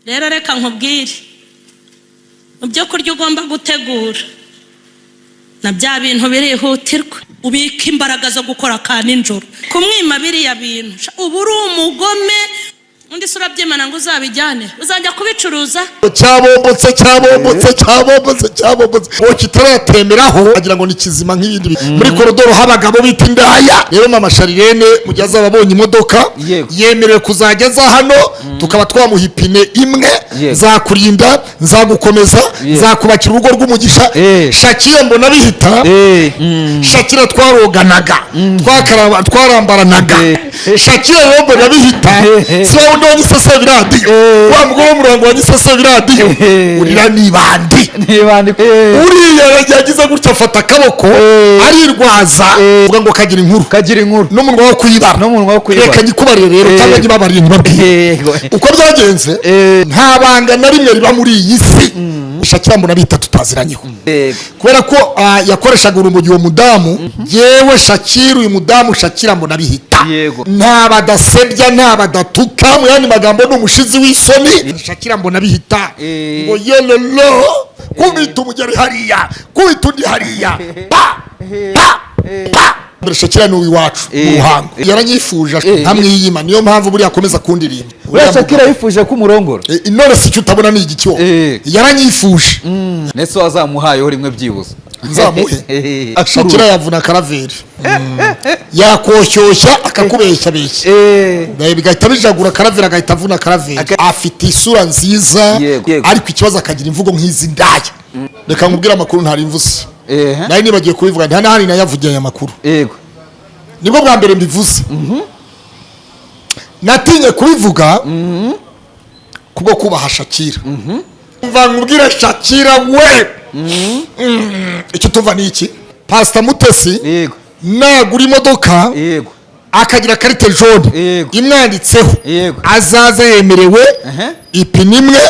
Rero reka nkubwire, mu byo kurya ugomba gutegura na bya bintu birihutirwa. Ubike imbaraga zo gukora ka nijoro. Kumwima biriya bintu, uba uri umugome. Undi se urabyimana ngo uzabijyane, uzajya kubicuruza? Cyabombotse, cyabombotse, cyabombotse, cyabombotse, uwo kitaratemeraho agira ngo ni kizima nk'ibindi muri korodoro habagabo bita indaya. Rero mama Sharirene, mu gihe azaba abonye imodoka, yemerewe kuzajya aza hano, tukaba twamuha ipine imwe. Nzakurinda, nzagukomeza, nzakubakira urugo rw'umugisha. Shakira mbona bihita. Shakira twaroganaga, twarambaranaga. Shakira rero mbona bihita, si wowe undi wanyisese biradiyo, wa mugore w'umurongo wanyisese biradiyo, urira nibandi. Nibandi. Uriya yagize gutya, afata akaboko, arirwaza, uvuga ngo kagira inkuru. Kagira inkuru. N'umunwa wo kuyibara. N'umunwa wo kuyibara. Reka nyikubarire rero, cyangwa nyibabariye, nyibabwire uko byagenze. Nta banga na rimwe riba muri iyi si. Shakira mbona bita tutaziranyeho, kubera ko yakoreshaga urumogi uwo mudamu. Yewe Shakira, uyu mudamu Shakira mbona bihita, nta badasebya, nta badatuka, mu yandi magambo ni umushizi w'isoni. Shakira mbona bihita, ngo yelolo, kubita umugeri hariya, kubita undi hariya, pa pa pa. Mbere Shakira ni uw'iwacu mu Ruhango, yaranyifuje nkamwiyima, niyo mpamvu buriya akomeza kundirimba. Uriya Shakira yifuje ko umurongora? None si icyo utabona ni igiki wowe? Yaranyifuje. Ndetse wazamuhayeho rimwe byibuze? Nzamuhe? Shakira yavuna karaveri, yakoshyushya, akakubeshya beshya, bigahita bijagura karaveri, agahita avuna karaveri. Afite isura nziza, ariko ikibazo akagira imvugo nk'izi ndaya. Reka nkubwire amakuru ntari mvuze, nari nibagiye kubivuga, nta n'ahandi nayavugiye aya makuru. Nibwo bwa mbere mbivuze. Natinye kubivuga kubwo kubaha Shakira. Mva nkubwire, Shakira we, icyo tuva ni iki? Pasita Mutesi nagura imodoka, akagira carte jaune imwanditseho, azaze yemerewe ipine imwe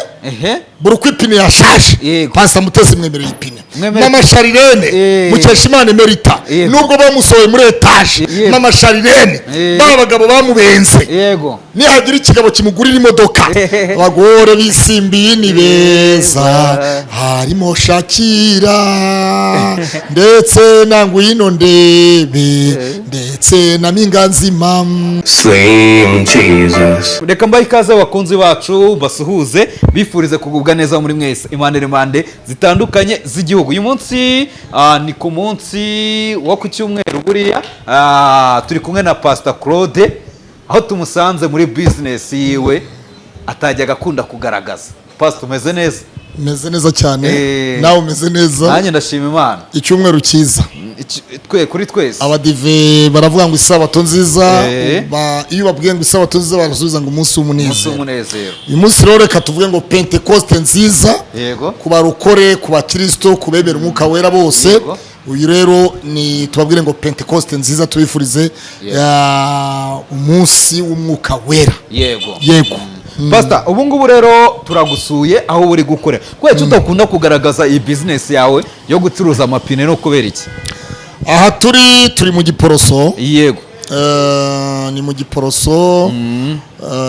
buri uko ipine yashaje. Pasita Mutesi mwemereye ipine. Mama Sharirene, Mukeshimana Emerita, nubwo bamusohoye muri etaje, mama Sharirene, ba bagabo bamubenze, nihagira ikigabo kimugurira imodoka, abagore b'isimbi ni beza, harimo Shakira, ndetse na Ngwino Ndebe, ndetse na Minganzima. Slim Jesus. Reka mbahe ikaze abakunzi bacu, basuhuze, bifurize kugubwa neza muri mwese impande n'impande zitandukanye z'igihugu. Uyu munsi ni ku munsi wo ku cyumweru. Buriya turi kumwe na Pastor Claude, aho tumusanze muri bizinesi yiwe atajyaga akunda kugaragaza. Pastor, umeze neza? Umeze neza cyane. Nawe umeze neza? Nanjye ndashima Imana. Icyumweru cyiza. Twe kuri twese. Abadive baravuga ngo isabato nziza. Iyo ubabwiye ngo isabato nziza, barasubiza ngo umunsi umunsi w'umunezero. W'umunezero. Uyu munsi rero reka tuvuge ngo Pentekoste nziza ku barokore, ku bakristo, ku bemera umwuka wera bose. Uyu rero ni tubabwire ngo Pentekoste nziza, tubifurize umunsi w'umwuka wera. Yego. Pastor, ubu ngubu rero turagusuye aho uri gukorera. Kubera iki udakunda kugaragaza iyi bizinesi yawe yo gucuruza amapine, no kubera iki? Aha turi mu Giporoso. Ni mu Giporoso.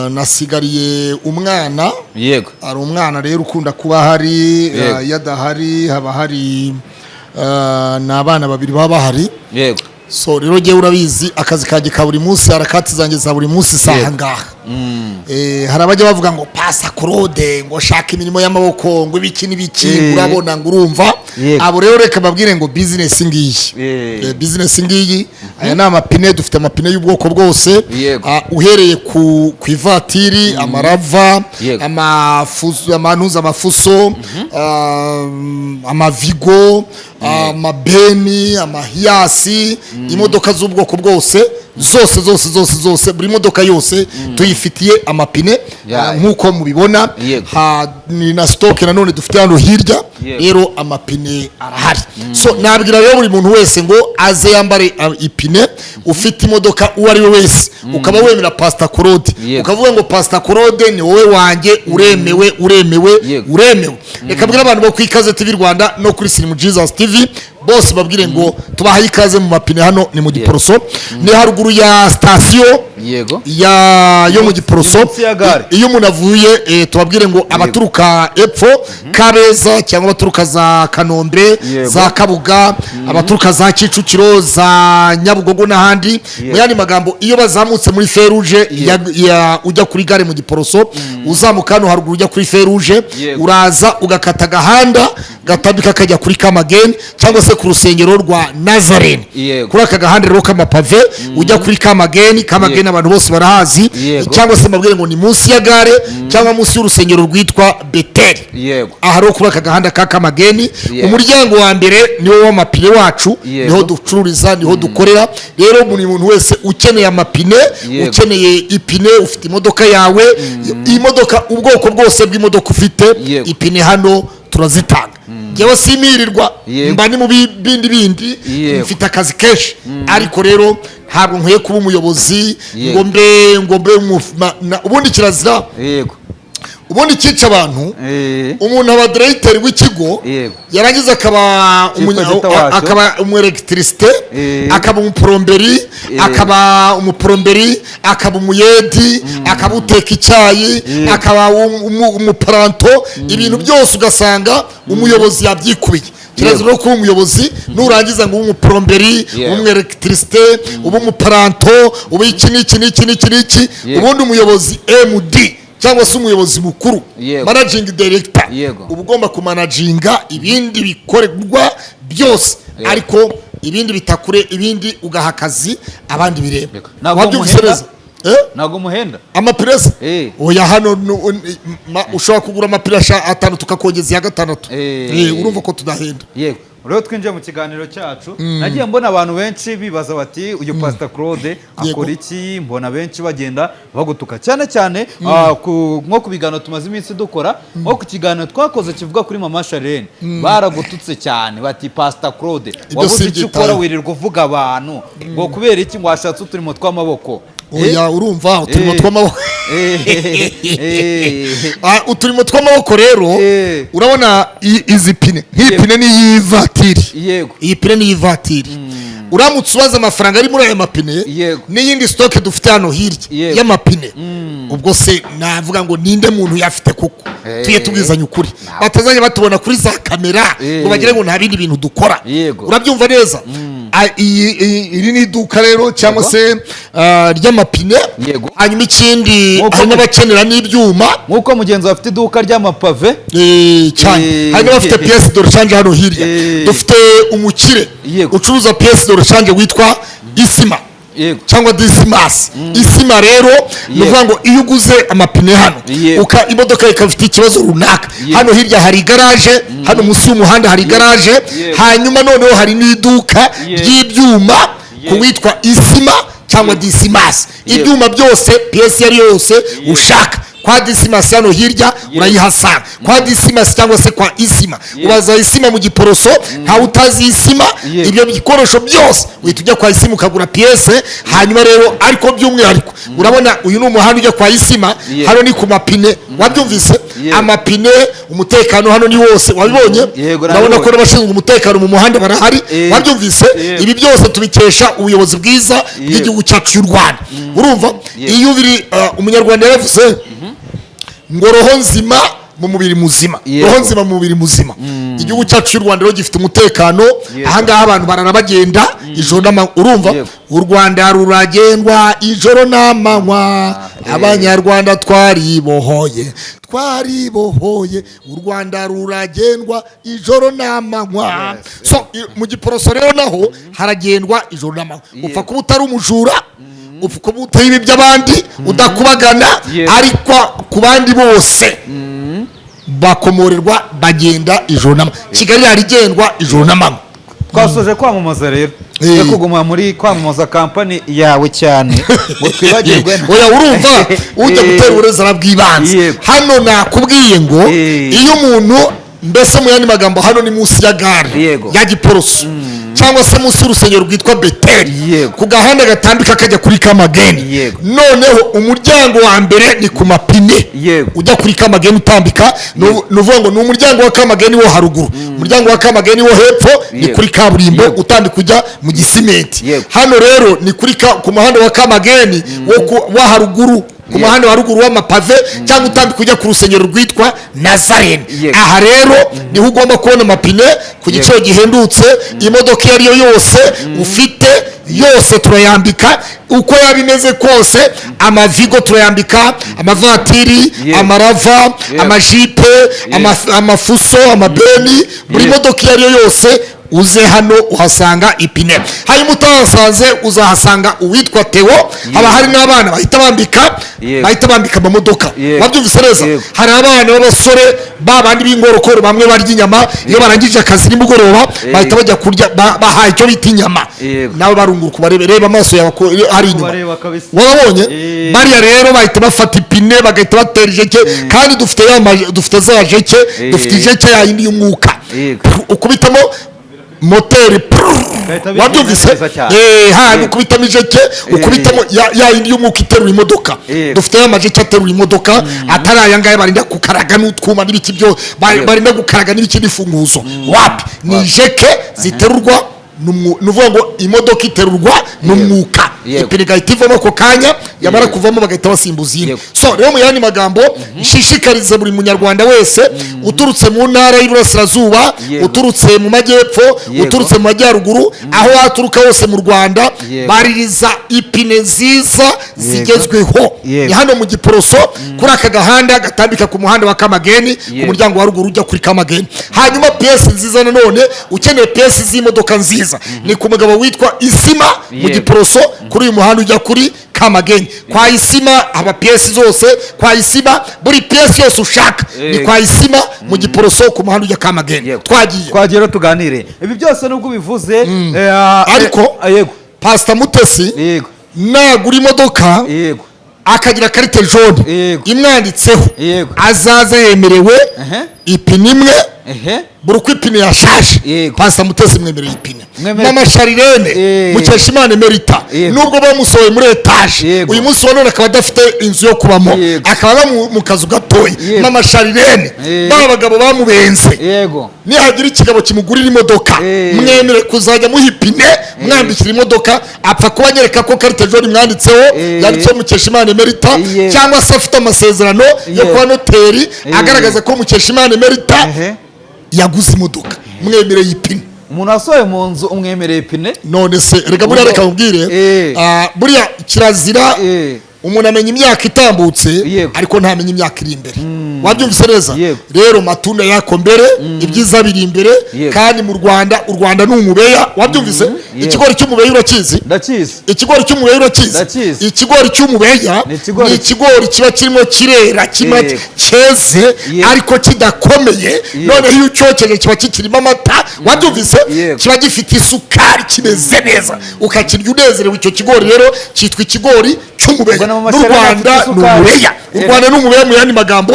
Nasigariye umwana. Hari umwana rero ukunda kuba ahari. Iyo adahari haba hari ni abana babiri baba bahari. So rero ngewe urabizi, akazi kanjye ka buri munsi, harakati zanjye za buri munsi si aha ngaha. Hari abajya bavuga ngo Pastor Claude ngo shaka imirimo y'amaboko, ngo ibiki n'ibiki, urabona ngo urumva. Abo rero reka babwire ngo bizinesi ngiyi. Bizinesi ngiyi, aya ni amapine. Dufite amapine y'ubwoko bwose. Uhereye ku ivatiri, amarava, amafuso, amanuza, amafuso, amavigo, amabeni, amahiyasi, imodoka z'ubwoko bwose, zose zose zose zose, buri modoka yose tuyifitiye amapine. Nk'uko mubibona, ni na stock nanone dufite hano hirya. Rero amapine arahari. So nabwira rero buri muntu wese ngo aze yambare ipine. Ufite imodoka uwo ari we wese, ukaba wemera Pastor Claude, ukavuga ngo Pastor Claude ni wowe wanjye, uremewe, uremewe, uremewe. Reka mbwire abantu bo ku Ikaze TV Rwanda no kuri Sirimu Jesus TV bose, babwire ngo tubahaye ikaze mu mapine. Hano ni mu Giporoso, ni haruguru ya sitasiyo. Ya yo mu Giporoso. Munsi ya gare. Iyo umuntu avuye, tubabwire ngo abaturuka epfo Kabeza cyangwa abaturuka za Kanombe, za Kabuga, abaturuka za Kicukiro, za Nyabugogo n'ahandi, mu yandi magambo, iyo bazamutse muri feruje ujya kuri gare mu Giporoso, uzamuka hano haruguru ujya kuri feruje, uraza ugakata agahanda gatambika kajya kuri Kamageni cyangwa se ku rusengero rwa Nazarene. Kuri aka gahanda rero k'amapave ujya kuri Kamageni, Kamageni abantu bose barahazi, cyangwa se mbabwire ngo ni munsi ya gare cyangwa munsi y'urusengero rwitwa Beteri. Aha rero kuri aka gahanda ka Kamageni, umuryango wa mbere niwo w'amapine wacu. Niho ducururiza, niho dukorera. Rero buri muntu wese ukeneye amapine, ukeneye ipine, ufite imodoka yawe, imodoka, ubwoko bwose bw'imodoka ufite, ipine hano turazitanga. Njyewe simirirwa, mba ni mu bindi bindi, mfite akazi kenshi, ariko rero ntabwo nkwiye kuba umuyobozi ngo mbe ubundi kirazira, ubundi cyica abantu, umuntu aba diregiteri w'ikigo, yarangiza akaba Chief editor wacyo. akaba umuélectricien, akaba umuplombier, akaba umuplombier, akaba umuyedi, akaba uteka icyayi, akaba umuparanto, ibintu byose ugasanga umuyobozi yabyikubiye. Kirazira no kuba umuyobozi nurangiza ngo ube umuplombier, ube umuélectricien, ube umuparanto, ube iki n'iki n'iki n'iki n'iki. Ubundi umuyobozi, MD cyangwa se umuyobozi mukuru, managing director, uba ugomba kumanaginga ibindi bikorerwa byose, ariko ibindi bitakure, ibindi ugaha akazi abandi bireba. Ntabwo Wabyumvise muhenda? neza? Eh? Ntabwo muhenda? Amapiresi? Eh. Oya, hano ushobora kugura amapine atanu tukakongeza iya gatandatu. Urumva ko tudahenda. Yego, rero twinjiye mu kiganiro cyacu. Nagiye mbona abantu benshi bibaza bati: "Uyu Pastor Claude akora iki?" Mbona benshi bagenda bagutuka cyane cyane, nko ku biganiro tumaze iminsi dukora, nko ku kiganiro twakoze kivuga kuri Mama Charlene, baragututse cyane bati: "Pastor Claude, wabuze icyo Simbyitayeho. ukora, wirirwa uvuga abantu ngo kubera iki? Ngo washatse uturimo tw'amaboko." Oya, urumva uturimo tw'amaboko, uturimo tw'amaboko rero, urabona izi pine, nk'iyi pine ni iy'ivatiri. Iyi pine ni iy'ivatiri. Uramutse ubaza amafaranga ari muri aya mapine n'iyindi stock dufite hano hirya y'amapine, ubwo se navuga ngo ninde muntu yafite kuko? Tujye tubwizanya ukuri, batazajya batubona kuri za kamera ngo bagire ngo nta bindi bintu dukora. Urabyumva neza? Iri ni iduka rero cyangwa se ry'amapine. Hanyuma ikindi, hari n'abakenera n'ibyuma. Nk'uko mugenzi wawe afite iduka ry'amapave. Cyane. Hari n'abafite pièces de rechange hano hirya. Dufite umukire ucuruza pièces de rechange witwa Isima cyangwa Disimasi. Isima rero ni ukuvuga ngo iyo uguze amapine hano, imodoka ikaba ifite ikibazo runaka, hano hirya hari igaraje, hano munsi y'umuhanda hari igaraje. Hanyuma noneho hari n'iduka ry'ibyuma ku witwa Isima cyangwa Disimasi. Ibyuma byose, pièce iyo ari yo yose ushaka, kwa Disimasi hano hirya urayihasanga, kwa Disimasi cyangwa se kwa Isima. Ubaza Isima mu Giporoso, ntawe utazi Isima. Ibyo bikoresho byose uhita ujya kwa Isima ukagura pièce. Hanyuma rero, ariko by'umwihariko, urabona uyu ni umuhanda ujya kwa Isima. Hano ni ku mapine, wabyumvise? Yego. Amapine, umutekano hano ni wose, wabibonye? Yego, Urabona ko nabibonye. n'abashinzwe umutekano mu muhanda barahari. Wabyumvise? Yego. Ibi byose tubikesha ubuyobozi bwiza bw'igihugu cyacu cy'u Rwanda, urumva? Yego. Iyo biri, umunyarwanda yaravuze ngo roho nzima mu mubiri muzima. Roho nzima mu mubiri muzima. Igihugu cyacu cy'u Rwanda rero gifite umutekano. Ahangaha abantu barara bagenda ijoro n'amanywa, urumva? U Rwanda ruragendwa ijoro n'amanywa. Abanyarwanda twaribohoye, twaribohoye. U Rwanda ruragendwa ijoro n'amanywa. So mu Giporoso rero naho haragendwa ijoro n'amanywa. Upfa kuba utari umujura, upfa kuba utayiba iby'abandi, udakubagana, ariko ku bandi bose bakomorerwa, bagenda ijoro n'amanywa. Kigali harigendwa ijoro n'amanywa. Twasoje kwamamaza rero. Twe kuguma muri kwamamaza kampani yawe cyane ngo twibagirwe. Oya, urumva ujya gutera uburezi arabwibanze. Hano nakubwiye ngo iyo umuntu, mbese mu yandi magambo, hano ni munsi ya gare ya Giporoso cyangwa Cyangwa se munsi y'urusengero rwitwa Beteli, ku gahanda gatambika kajya kuri Kamageni. Noneho umuryango wa mbere ni ku mapine, ujya kuri Kamageni utambika, ni ukuvuga ngo ni umuryango wa Kamageni wo haruguru. Umuryango wa Kamageni wo hepfo ni kuri kaburimbo, utambika ujya mu Gisimenti. Hano rero ni ku muhanda wa Kamageni wo haruguru, ku muhanda wa ruguru w'amapave, cyangwa utambika ujya ku rusengero rwitwa Nazarene. Aha rero niho ugomba kubona amapine ku giciro gihendutse. Imodoka iyo ari yo yose ufite yose turayambika, uko yaba imeze kose. Amavigo turayambika, amavatiri, amarava, amajipe, amafuso, amabeni, buri modoka iyo ari yo yose uze hano uhasanga ipine. Hanyuma utahasanze uzahasanga uwitwa Theo. Haba hari n'abana bahita bambika, bahita bambika amamodoka. Wabyumvise neza? Yego. Hari abana b'abasore, ba bandi b'ingorokoro, bamwe barya inyama iyo barangije akazi nimugoroba, bahita bajya kurya, bahaye icyo bita inyama. Nawe barunguruka ubarebe, reba amaso yawe ko ari inyuma. Kubareba kabisa. Wababonye? Bariya rero bahita bafata ipine, bagahita batera ijeke, kandi dufite dufite za jeke, dufite ijeke yayindi y'umwuka. Ukubitamo moteri, Gahita bigenda wabyumvise? neza cyane. Handi ukubitamo ijeke, ukubitamo ya yindi y'umwuka iterura imodoka. Dufite ya majeke aterura imodoka, atari aya ngaya barinda gukaraga n'utwuma n'ibiki byo barinda gukaraga n'ibiki n'ifunguzo. Wapi, ni ijeke ziterurwa ni ukuvuga ngo imodoka iterurwa n'umwuka, ipine igahita ivamo ako kanya, yamara kuvamo bagahita basimbuza iyindi. So rero, mu yandi magambo, nshishikariza buri munyarwanda wese uturutse mu ntara y'Iburasirazuba, uturutse mu majyepfo, uturutse mu majyaruguru, aho waturuka hose mu Rwanda, baririza ipine nziza zigezweho. Ni hano mu Giporoso, kuri aka gahanda gatambika ku muhanda wa Kamageni, ku muryango wa ruguru ujya kuri Kamageni. Hanyuma pièces nziza nanone, ukeneye pièces z'imodoka nziza, ni ku mugabo witwa Isima mu Giporoso, kuri uyu muhanda ujya kuri Kamageni. Kwa Isima haba pièces zose. Kwa Isima buri pièce yose ushaka ni kwa Isima mu Giporoso, ku muhanda ujya Kamageni. Twagiye. Twagiye rero, tuganire ibi byose nubwo ubivuze, Ariko Pasita Mutesi nagura imodoka akagira carte jaune imwanditseho, azaze yemerewe ipine imwe buri uko ipine yashaje. Pasita Mutesi mwemereye ipine. Mama Sharirene, Mukeshimana Emerita, nubwo bamusohoye muri etaje, uyu munsi wa none akaba adafite inzu yo kubamo, akaba aba mu kazu gatoya. Mama Sharirene, ba bagabo bamubenze, nihagira ikigabo kimugurira imodoka, mwemere kuzajya muha ipine, mwambikira imodoka, apfa kuba anyereka ko carte jaune mwanditseho, yanditseho Mukeshimana Emerita, cyangwa se afite amasezerano yo kuba noteri agaragaza ko Mukeshimana Emerita yaguze imodoka, mwemereye ipine. Umuntu wasohoye mu nzu umwemereye ipine? None se reka buriya, reka mubwire, buriya kirazira, umuntu amenya imyaka itambutse, ariko ntamenya imyaka iri imbere. Wabyumvise neza? Yego. Rero matunda yako mbere, ibyiza biri imbere. Kandi mu Rwanda, u Rwanda ni umubeya. Wabyumvise? Yego. Ikigori cy'umubeya urakizi? Ndakizi. Ikigori cy'umubeya urakizi? Ndakizi. Ikigori cy'umubeya Ni ikigori- ni ikigori kiba kirimo kirera, kiba cyeze ariko kidakomeye. Noneho iyo ucyokeje kiba kikirimo amata. Wabyumvise? Yego. Kiba gifite isukari, kimeze neza, ukakirya unezerewe. Icyo kigori rero cyitwa ikigori cy'umubeya. Ubwo na mu N'u mashyamba Rwanda afite ni isukari. umubeya. U Rwanda ni umubeya. Mu yandi magambo,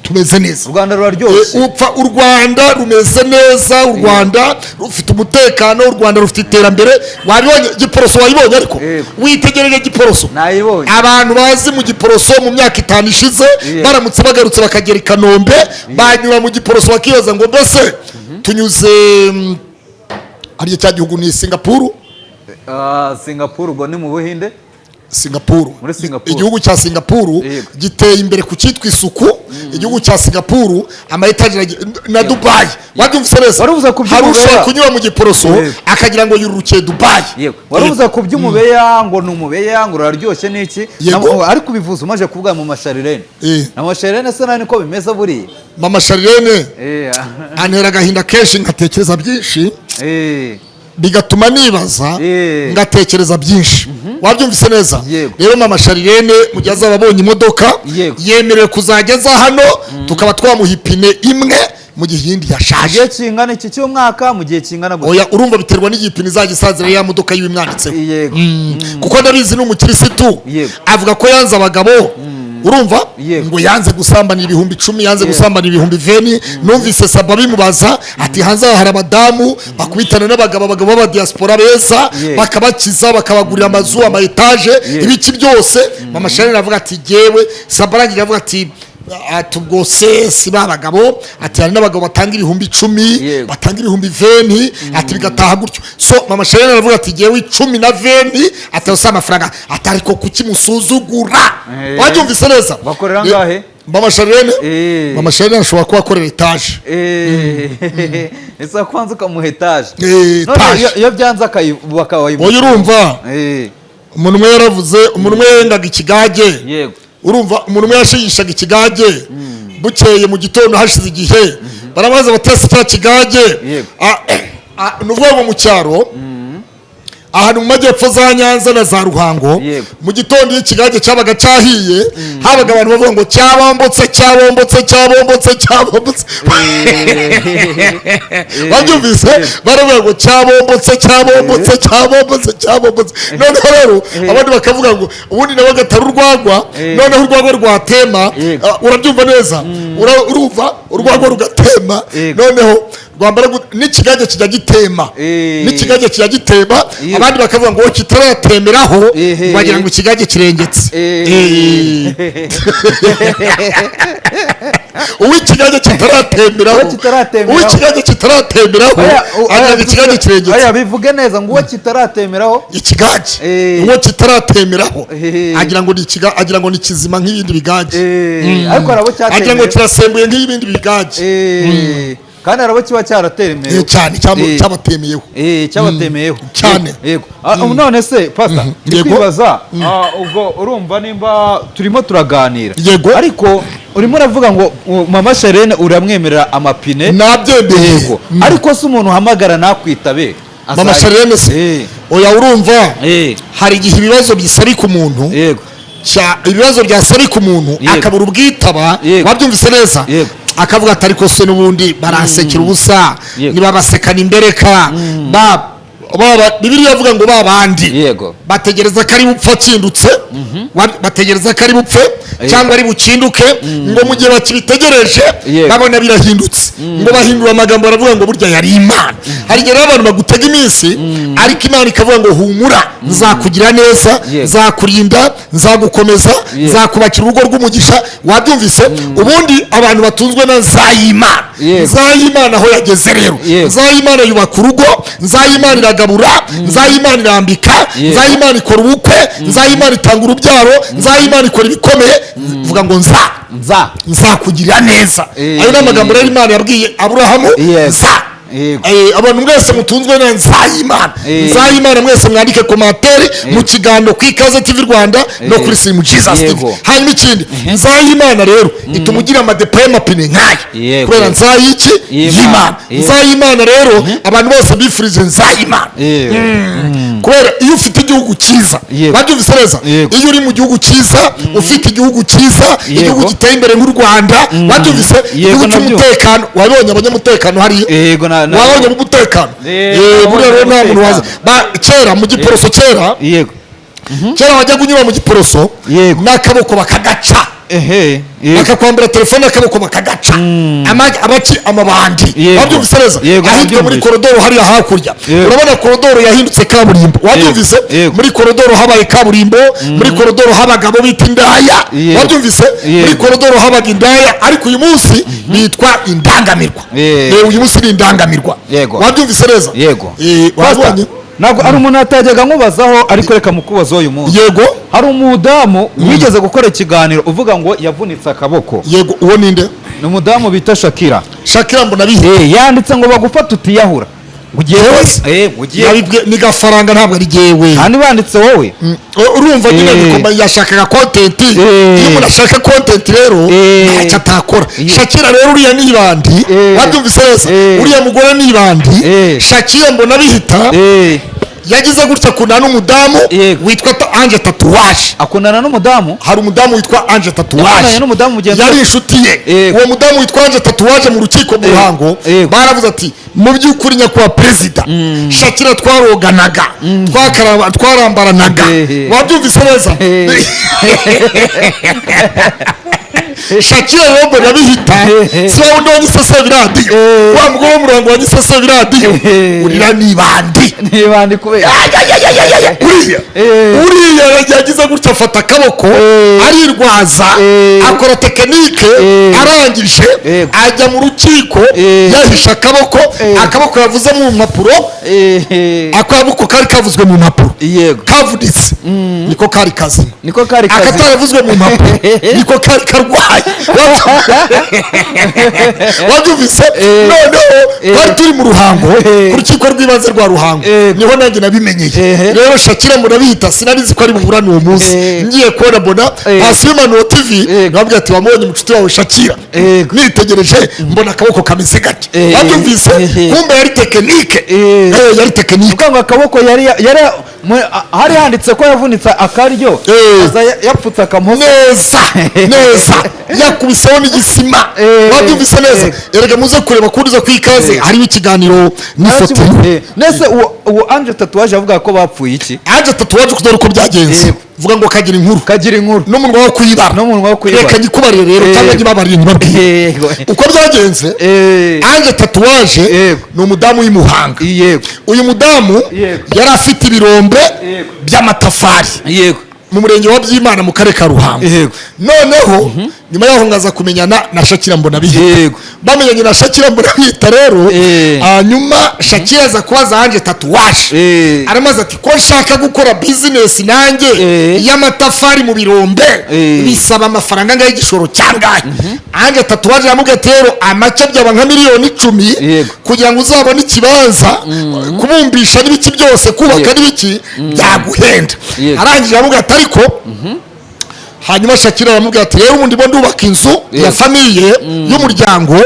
tumeze neza. U Rwanda ruraryoshye. Upfa, u Rwanda rumeze neza, u Rwanda rufite umutekano, u Rwanda rufite iterambere. Wabibonye Giporoso? Wayibonye ariko? Yego. Witegereje Giporoso? Nayibonye. Abantu bazi mu Giporoso mu myaka 5 ishize, baramutse bagarutse bakagera i Kanombe, banyura mu Giporoso bakibaza ngo mbese tunyuze hariya cya gihugu ni Singapuru? Ah, Singapore ubwo ni mu Buhinde. Singapuru. Muri Singapore. Igihugu cya Singapuru giteye imbere ku cyitwa isuku. Igihugu cya Singapuru, ama étages na Dubayi. Wabyumvise neza? Wari uvuze ku Hari by'umubeya. ushobora kunyura mu Giporoso akagira ngo yururukiye Dubayi. Yego, wari uvuze ku by'umubeya ngo ni umubeya, ngo uraryoshye n'iki. Yego. Ariko ubivuze umaze kuvuga mu masharirene, na masharirene se nawe niko bimeze buriya? Mama Sharirene antera agahinda kenshi, nkatekereza byinshi, bigatuma nibaza, ngatekereza byinshi. Wabyumvise neza? Yego. Rero mama Sharirene, mu gihe azaba abonye imodoka, yemerewe kuzajya aza hano, tukaba twamuha ipine imwe mu gihe iyindi yashaje. Igihe kingana iki cy'umwaka, mu gihe kingana gutya? Oya, urumva biterwa n'igihe ipine izajya isazira ya modoka y'ibimwanditseho. Yego. Kuko ndabizi ni umukirisitu, avuga ko yanze abagabo. Urumva Yego. ngo yanze gusambana 10,000, yanze gusambana 20,000. Numvise Saba bimubaza ati hanze aha hari abadamu bakubitana n'abagabo, abagabo b'abadiaspora beza, bakabakiza, bakabagurira amazu, ama etaje, ibiki byose. Mama Charlene avuga ati jyewe, Saba arangije avuga ati ubwo se si ba bagabo, ati hari n'abagabo batanga 10,000, batanga 20,000, ati bigataha gutyo. So Mama Charlene aravuga ati jyewe 10 na 20, ati ayo si amafaranga, ati ariko kuki musuzugura? Wabyumvise neza? Bakorera angahe? Mama Charlene, Mama Charlene ashobora kuba akorera etaje. Ese kwanza ukamuha etaje? Eh, None etaje. iyo byanze bakabayimuha. Oya, urumva, umuntu umwe yaravuze, umuntu umwe yengaga ikigage. Urumva, umuntu umwe yashigishaga ikigage, bukeye mu gitondo hashize igihe barabaza batese cya kigage. Ni ukuvuga ngo mu cyaro ahantu mu majyepfo za Nyanza na za Ruhango, mu gitondo iyo ikigage cyabaga cyahiye, habaga abantu bavuga ngo cyabombotse, cyabombotse, cyabombotse, cyabombotse. Babyumvise? Baravuga ngo cyabombotse, cyabombotse, cyabombotse, cyabombotse. Noneho rero abandi bakavuga ngo ubundi nawe agatara urwagwa, noneho urwagwa rwatema. Urabyumva neza? Urumva urwagwa rugatema, noneho rwambara n'ikigage kijya gitema, n'ikigage kijya gitema. Abandi bakavuga ngo kitaratemeraho, bagira ngo ikigage kirengetse. Uw'ikigage kitaratemeraho, Uwo kitaratemeraho. uw'ikigage kitaratemeraho Oya, agira ngo ikigage kirengetse. Oya, bivuge neza ngo uwo kitaratemeraho. Ikigage, uwo kitaratemeraho agira ngo ni agira ngo ni kizima nk'ibindi bigage. Ariko hari abo Agira ngo cyatemerewe. kirasembuye nk'ibindi bigage. Kandi hari abo kiba cyaratemerewe. Cyane, cyabatemeyeho. Cyabatemeyeho. Cyane. Yego. None se pastor, ndi Yego. kwibaza, ubwo urumva nimba turimo turaganira, Yego. ariko urimo uravuga ngo Mama Charlene uramwemerera amapine. Nabyemeye. Yego. Ariko se umuntu uhamagara nakwitabe? Mama Charlene se? Oya, urumva, hari igihe ibibazo bisarika umuntu, ibibazo byasarika umuntu, akabura ubwitaba. Wabyumvise neza? Yego. Akavuga ati ariko se n'ubundi baransekera ubusa, nibabasekana imbereka, Bibiliya ivuga ngo babandi bategereza ko ari bupfe akindutse, bategereza ko ari bupfe cyangwa ari bukinduke, ngo mu gihe bakibitegereje babona birahindutse, ngo bahindura amagambo, baravuga ngo burya yari Imana. Hari igihe rero abantu bagutega iminsi, ariko Imana ikavuga ngo humura, nzakugira neza, nzakurinda, nzagukomeza, nzakubakira urugo rw'umugisha. Wabyumvise? Ubundi abantu batunzwe na Nzayimana, Nzayimana aho yageze rero, Nzayimana yubaka urugo, Nzayimana iragabura, Nzayimana irambika, Nzayimana ikora ubukwe, Nzayimana itanga urubyaro, Nzayimana ikora ibikomeye. Vuga ngo nza Nza nzakugirira neza. Ayo ni amagambo rero Imana yabwiye Aburahamu. Nza. Abantu mwese mutunzwe na Nzayimana, Nzayimana mwese mwandike commentaire mu kiganiro ku Ikaze TV Rwanda no kuri Slim Jesus TV. Hanyuma ikindi, Nzayimana rero ituma ugira amadepo y'amapine nk'aya, kubera Nzayiki Y'Imana. y'Imana. Nzayimana rero, abantu bose bifurije Nzayimana, kubera iyo ufite igihugu cyiza, wabyumvise neza? Yego. Iyo uri mu gihugu cyiza, ufite igihugu cyiza, igihugu giteye imbere nk'u Rwanda, wabyumvise? Igihugu cy'umutekano, wabonye abanyamutekano hariya? Yego, Wabonye umutekano? Buriya rero nta muntu waza. Kera mu Giporoso, kera, kera wajyaga unyura mu Giporoso n'akaboko bakagaca, bakakwambura telefone, akaboko bakagaca, abaki amabandi. Wabyumvise neza? Yego, Ahitwa muri nabyumvise. korodoro hariya hakurya. Urabona korodoro yahindutse kaburimbo, wabyumvise? Yego. Muri korodoro habaye kaburimbo, muri korodoro habaga abo bita indaya. Wabyumvise? Muri korodoro habaga indaya, ariko uyu munsi bitwa indangamirwa. Uyu munsi ni indangamirwa. Wabyumvise neza? Yego. Pastor, Wabonye? ntabwo ari umuntu atajyaga nkubazaho, ariko reka mukubazaho uyu munsi. Yego. Hari umudamu wigeze gukora ikiganiro uvuga ngo yavunitse akaboko. Yego, uwo ninde? Ni umudamu bita Shakira. Shakira mbona bihe. Yanditse ngo bagufata utiyahura. Ugiye Yewe se? Ugiye. Yabibwe ni Gafaranga, ntabwo ari jyewe. Kandi banditse wowe. Urumva nyine, bikoma yashakaga content. Iyo umuntu ashaka content rero, ntacyo atakora. Shakira rero uriya ni ibandi. Wabyumvise neza? Uriya mugore ni ibandi. Shakira mbona bihita. Yagize gutya akundana n'umudamu Yego. witwa Ange Tatouage. Akundana n'umudamu? Hari umudamu witwa Ange Tatouage. Yakundanye n'umudamu mugenzi we? Yari inshuti ye. Yego. Uwo mudamu witwa Ange Tatouage, mu rukiko mu Ruhango baravuze ati: "Mu by'ukuri, nyakubahwa perezida, Shakira twaroganaga, twarambaranaga." Wabyumvise neza? Shakira rero mbona bihita si wa wundi wanyisese biradiyo, wa mugore wo mu Ruhango wanyisese biradiyo, urira nibandi. Niba ndi kubera Uriya uriya yagize gutya afata akaboko, arirwaza, akora technique, arangije ajya mu rukiko yahishe akaboko. Akaboko yavuze mu mpapuro, akaboko kari kavuzwe mu mpapuro kavunitse niko kari kazima. Niko kari kazima. Akataravuzwe mu mpapuro niko kari karwaye. Wabyumvise? Noneho twari turi mu Ruhango, ku rukiko rw'ibanze rwa Ruhango, niho nanjye nabimenyeye. Rero Shakira murabihita, sinari nzi ko ari buburane uwo munsi. Ngiye kubona mbona pasi y'Impanuro TV, nababwira ati: "Wamubonye mucuti wawe Shakira?" Nitegereje mbona akaboko kameze gake. Wabyumvise? Kumbe yari technique. Yari technique. Kuvuga ngo akaboko yari hari handitse ko yavunitse akaryo, aza yapfutse akamoso. Neza neza, yakubiseho n'igisima. Wabyumvise neza? Erega muze kureba kuri zo kwikaze, hariho ikiganiro n'ifoto. Nese uwo Ange Tatouage avuga ko bapfuye iki? Ange Tatouage, kudore uko byagenze. Vuga ngo kagira inkuru. Kagira inkuru. N'umunwa wo kuyibara. N'umunwa wo kuyibara. Reka nyikubarire rero, cyangwa nyibabarire, nyibabwire uko byagenze. Ange Tatouage ni umudamu w'i Muhanga. Uyu mudamu yari afite ibirombe by'amatafari mu murenge wa Byimana, mu karere ka Ruhango. Noneho nyuma yaho ngaza kumenyana na Shakira mbona bihita. Bamenyanye na Shakira mbona bihita rero, hanyuma Shakira aza kubaza Ange Tatouage, aramaze ati: "Ko nshaka gukora business nanjye y'amatafari mu birombe, bisaba amafaranga angahe, y'igishoro cyangahe?" Ange Tatouage yamubwiye ati: "Rero amake byaba nka miliyoni 10 kugira ngo uzabone ikibanza, kubumbisha n'ibiki byose, kubaka n'ibiki byaguhenda." Arangije aramubwira ati ariko, hanyuma Shakira aramubwira ati: "Rero ubundi bo ndubaka inzu ya famille, y'umuryango."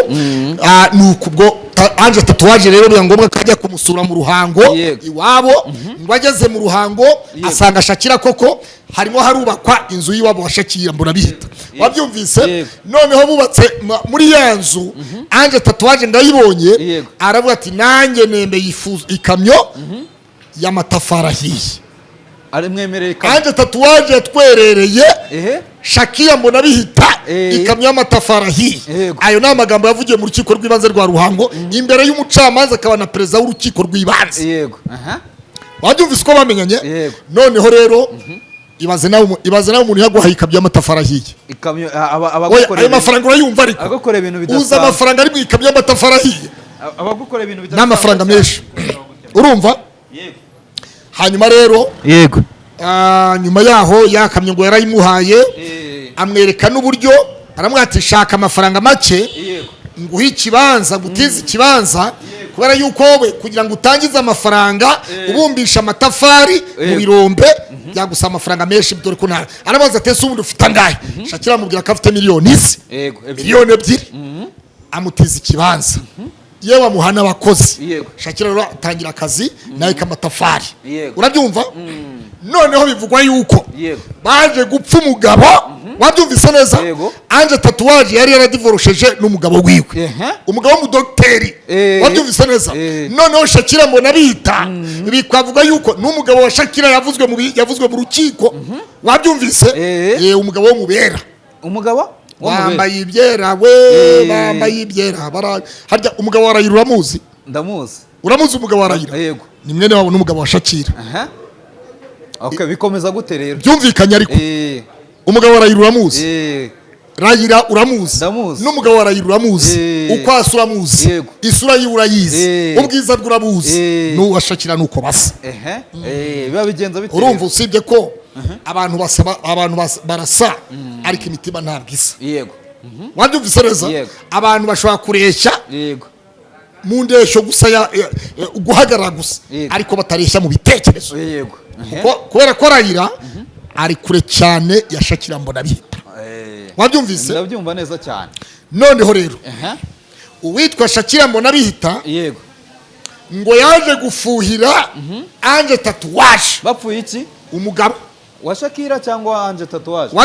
Ni uku ubwo Ange Tatouage rero biba ngombwa ko ajya kumusura mu Ruhango iwabo. Ngo ageze mu Ruhango asanga Shakira koko harimo harubakwa inzu y'iwabo wa Shakira mbona bihita. Wabyumvise? Yego. Noneho bubatse muri ya nzu, Ange Tatouage ndayibonye, aravuga ati: "Nanjye nemeye ikamyo y'amatafari ahiye." Arimwemereye ikamyo. Ange Tatouage yatwerereye Shakira mbona bihita ikamyo y'amatafari ahiye. Ayo ni amagambo yavugiye mu rukiko rw'ibanze rwa Ruhango, imbere y'umucamanza akaba na perezida w'urukiko rw'ibanze. yego aha Wabyumvise uko bamenyanye? Yego. Noneho rero ibaze nawe umuntu yaguhaye ikamyo y'amatafari ahiye. Ikamyo Oya, abagukorera ayo mafaranga urayumva ariko? Abagukorera ibintu Uzi bidasanzwe. amafaranga ari mu ikamyo y'amatafari ahiye? Abagukorera ibintu Ni bidasanzwe amafaranga cyane. menshi, urumva? Yego. Hanyuma rero nyuma yaho yakamyo ngo yarayimuhaye, amwereka n'uburyo, aramubwira ati: "Shaka amafaranga make nguhe ikibanza, ngutize ikibanza, kubera yuko wowe kugira ngo utangize amafaranga ubumbisha amatafari mu birombe byagusaba amafaranga menshi, dore ko nta." Arabaza ati: "Ese ubundi ufite angahe?" Shakira amubwira ko afite miliyoni ze, Yego, 2. miliyoni 2. Amutiza ikibanza, yewe amuha n'abakozi. Shakira rero atangira akazi nawe k'amatafari. Urabyumva? Noneho bivugwa yuko baje gupfa umugabo. Wabyumvise neza? Yego. Ange Tatouage yari yaradivorosheje n'umugabo wiwe, umugabo w'umudogiteri. Wabyumvise neza? Noneho Shakira mbona bita bikavuga yuko n'umugabo wa Shakira yavuzwe mu rukiko. Wabyumvise? Umugabo wo mubera. Umugabo wo mu bera. Bambaye ibyera we. Bambaye ibyera harya umugabo wa Rayira uramuzi? Ndamuzi. Uramuzi umugabo wa Rayira? Yego. Ni mwene wabo n'umugabo wa Shakira. Aha, okay, bikomeza gute rero? Byumvikanye ariko? Umugabo wa Rayira uramuzi? Rayira uramuzi? Ndamuzi. N'umugabo wa Rayira uramuzi? Uko asa uramuzi? Yego. Isura yiwe urayizi? Ubwiza bwe urabuzi? N'uwa Shakira nuko basa. Ehe, biba bigenza bite Urumva, rero? usibye ko abantu basaba abantu barasa ariko imitima ntabwo isa. Wabyumvise neza? Yego. Abantu bashobora kureshya mu ndeshyo gusa, guhagarara gusa, ariko batareshya mu bitekerezo. Kubera ko Rayira ari kure cyane ya Shakira mbona bihita. Wabyumvise? Ndabyumva neza cyane. Noneho rero uwitwa Shakira mbona bihita Ngo yaje gufuhira Ange Tatouage. Bapfuye iki? Umugabo. Wa Shakira cyangwa Ange Tatouage?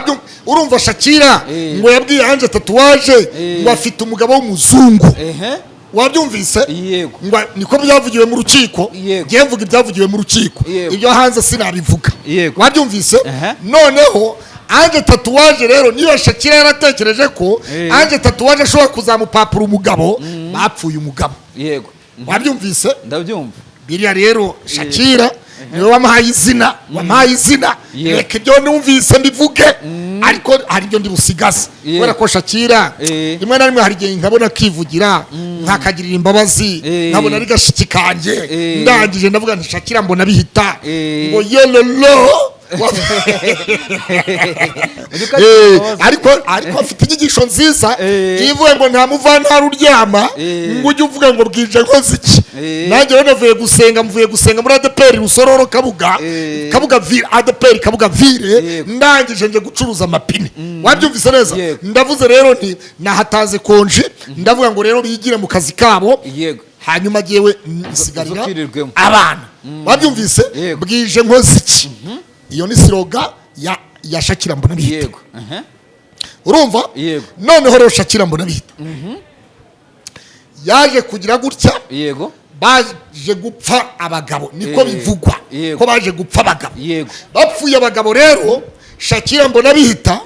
Urumva Shakira ngo yabwiye Ange Tatouage ngo afite umugabo w'umuzungu. Wabyumvise? Yego. Ngo niko byavugiwe mu rukiko. Yego. Ngiye mvuga ibyavugiwe mu rukiko. Yego. Ibyo hanze sinabivuga. Yego. Wabyumvise? Ehe. Noneho Ange Tatouage rero, niba Shakira yaratekereje ko Ange Tatouage ashobora kuzamupapura umugabo, bapfuye umugabo. Wabyumvise? Ndabyumva. Biriya rero Shakira niwe wamuhaye izina, wamuhaye izina. Reka ibyo numvise mbivuge, ariko hari ibyo ndi busigaze, kubera ko Shakira rimwe na rimwe hari igihe nkabona akivugira, nkakagirira imbabazi, nkabona ari gashiki kanjye. Ndangije ndavuga nti Shakira mbona bihita ngo yelolo. Ujye ukagira imbabazi. Ariko afite inyigisho nziza ivuga ngo nta muvantara uryama, ngo ujye uvuga ngo bwije nkoze iki. Nanjye rero navuye gusenga, mvuye gusenga muri ADEPR Rusororo Kabuga, Kabuga ville, ADEPR Kabuga ville. Ndangije nje gucuruza amapine. Wabyumvise neza? Yego. Ndavuze rero nti nahatanze konji, ndavuga ngo rero bigire mu kazi kabo, hanyuma jyewe nsigarira Ukirirwemo. abana. Wabyumvise? Yego. Bwije nkoze iki, iyo ni slogan ya Shakira mbona bihita. Yego. Ehe. Urumva? Yego. Noneho rero Shakira mbona bihita yaje kugira gutya, baje gupfa abagabo, niko bivugwa ko baje gupfa abagabo. Bapfuye abagabo rero, Shakira mbona bihita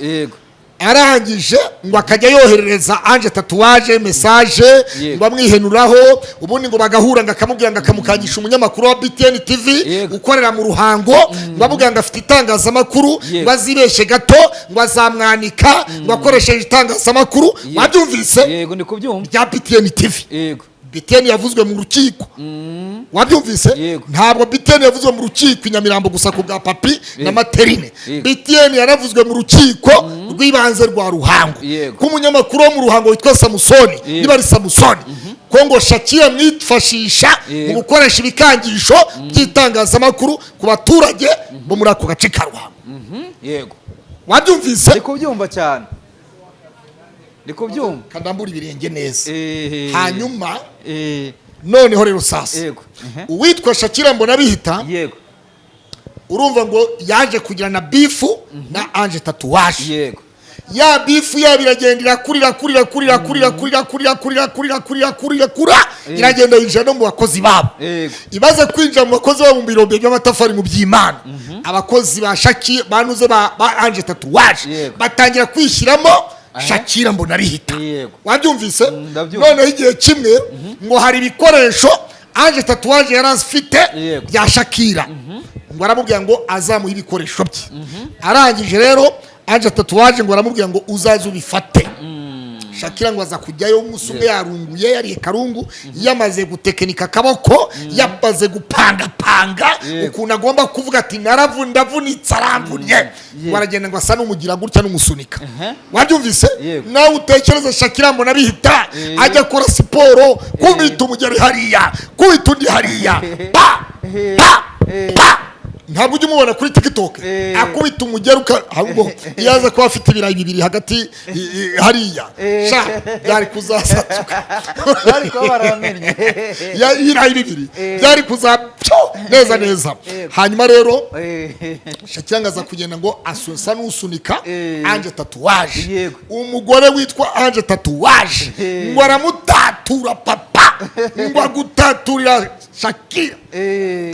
arangije ngo akajya yoherereza Ange Tatouage message, ngo amwihenuraho, ubundi ngo bagahura, ngo akamubwira, ngo akamukangisha umunyamakuru wa BTN TV ukorera mu Ruhango, ngo amubwira ngo afite itangazamakuru, ngo azibeshye gato ngo azamwanika, ngo akoresheje itangazamakuru. Wabyumvise? Yego, ndi kubyumva. Rya BTN TV. BTN yavuzwe mu rukiko. Wabyumvise? Yego. Ntabwo BTN yavuzwe mu rukiko i Nyamirambo gusa ku bwa Papi na Materine. BTN yaravuzwe mu rukiko rw'ibanze rwa Ruhango, ko umunyamakuru wo mu Ruhango witwa Samusoni, niba ari Samusoni, ko ngo Shakira mwifashisha mu gukoresha ibikangisho by'itangazamakuru ku baturage bo muri ako gace ka Ruhango. Wabyumvise? Ndi kubyumva cyane, ndi kubyumva. Kandambura ibirenge neza. Hanyuma noneho rero sasa, uwitwa Shakira mbona bihita, urumva ngo yaje kugirana beef na Ange Tatouage. Ya beef yabo iragenda irakurira kurira kurira kurira kurira kurira kurira kurira kurira kurira kura, iragenda yinjira no mu bakozi babo. Imaze kwinjira mu bakozi babo mu birombe by'amatafari mu by'Imana, abakozi ba Shaki banuze ba Ange Tatouage batangira kwishyiramo Shakira mbona bihita. Wabyumvise? Ndabyumva. Noneho igihe kimwe ngo hari ibikoresho Ange Tatouage yari afite bya Shakira, ngo aramubwira ngo azamuhe ibikoresho bye. Arangije rero Ange Tatouage ngo aramubwira ngo uzaze ubifate. Shakira ngo aza kujyayo umunsi umwe yarunguye, yariye karungu, yamaze gutekinika akaboko, yamaze gupangapanga ukuntu agomba kuvuga ati naravu ndavunitse, aramvunnye. Ngo aragenda, ngo asa n'umugira gutya n'umusunika. Wabyumvise? Yego. Nawe utekereze Shakira mbona bihita ajya akora siporo, kubita umugeri hariya, kubita undi hariya, pa pa pa. Ntabwo ujya umubona kuri TikTok akubita umugeri ahubwo iyo aza kuba afite ibirayi bibiri hagati hariya, sha byari kuzasatuka. Bari kuba baramennye. Ibirayi bibiri byari kuzapyo neza neza. Hanyuma rero Shakira ngo aza kugenda, ngo asa n'usunika Ange Tatouage. Umugore witwa Ange Tatouage ngo aramutatura papa, ngo agutaturira Shakira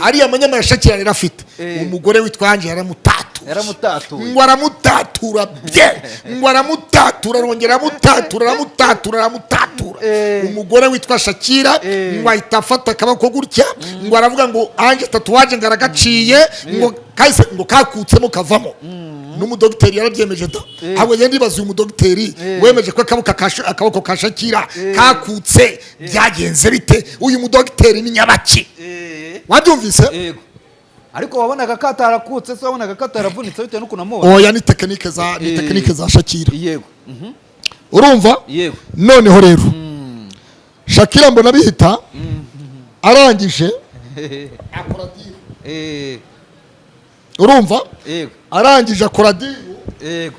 ariya manyama ya Shakira rero afite. Umugore witwa Ange yaramutatuye. Yaramutatuye. Ngo aramutatura bye, ngo aramutatura, arongera aramutatura, aramutatura, aramutatura. Umugore witwa Shakira ngo ahita afata akaboko gutya, ngo aravuga ngo Ange Tatouage ngo aragaciye, ngo kahise ngo kakutsemo kavamo. N'umudogiteri yarabyemeje da. Ahubwo ngenda ndibaza uyu mudogiteri wemeje ko akaboko ka Shakira kakutse, byagenze bite? Uyu mudogiteri ni nyabaki? Wabyumvise? Yego, ariko wabonaga katarakutse se, wabonaga kataravunitse bitewe n'ukuntu amubona. Oya, ni technique za Shakira. Yego. Urumva? Yego. Noneho rero Shakira mbona bihita arangije akora deal. Urumva? Yego. Arangije akora deal. Yego,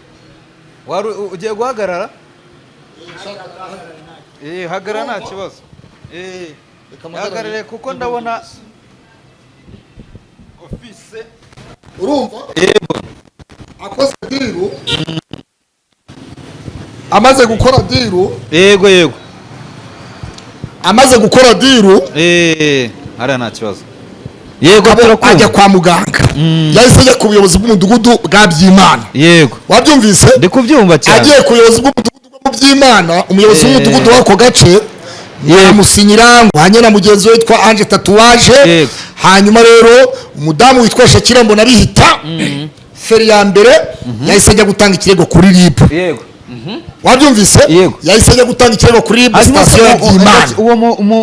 wari ugiye guhagarara. Hagarara, nta kibazo. Yahagarare kuko ndabona office. Urumva? Yego. Akoze deal, amaze gukora deal, Yego, yego. amaze gukora deal, Hariya nta kibazo, yego. Ajya Turakumva. kwa muganga. Yahise ajya ku buyobozi bw'umudugudu bwa Byimana. Wabyumvise? Ndi kubyumva cyane. Agiye ku buyobozi bw'umudugudu bwo mu Byimana, umuyobozi w'umudugudu w'ako gace amusinyira ngo hanye na mugenzi we witwa Ange Tatuwaje. Hanyuma rero umudamu witwa Shakira mbona bihita feri ya mbere, yahise ajya gutanga ikirego kuri RIB. Wabyumvise? Yego. Yahise ajya gutanga ikirego kuri RIB, Hanyuma sitasiyo ya Byimana. Uwo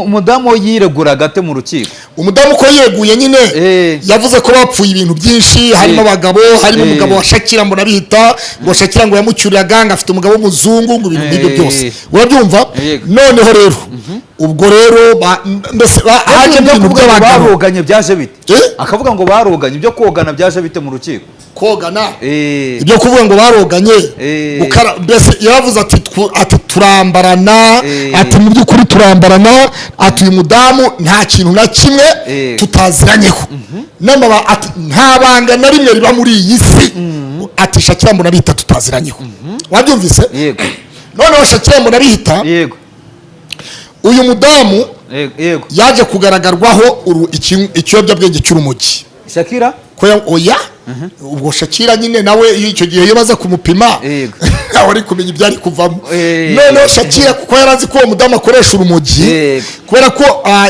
mudamu yireguraga ate mu rukiko? Umudamu uko yeguye nyine, yavuze ko bapfuye ibintu byinshi, harimo abagabo, harimo umugabo wa Shakira mbona bihita, ngo Shakira ngo yamucyuriraga, ngo afite umugabo w'umuzungu, ngo ibintu nk'ibyo byose. Urabyumva? Yego. Noneho rero ubwo rero mbese haje Ibyo ibintu kuvuga ngo by'abagabo. Baroganye byaje bite? Eh? Akavuga ngo baroganye, ibyo kogana byaje bite mu rukiko? Kogana? Ibyo kuvuga ngo baroganye, mbese yaravuze ati ati turambarana, ati mu by'ukuri turambarana, ati uyu mudamu nta kintu na kimwe tutaziranyeho. N'amaba ati nta banga na rimwe riba muri iyi si, ati Shakira mbona bihita tutaziranyeho. Wabyumvise? Yego. Noneho Shakira mbona bihita, uyu mudamu Yego, yego. yaje kugaragarwaho ikiyobyabwenge cy'urumogi. Shakira? Ko oya, ubwo Shakira nyine nawe iyo icyo gihe iyo baza kumupima, ntawe ari kumenya ibyari kuvamo. Noneho Shakira, kuko yari azi ko uwo mudamu akoresha urumogi, kubera ko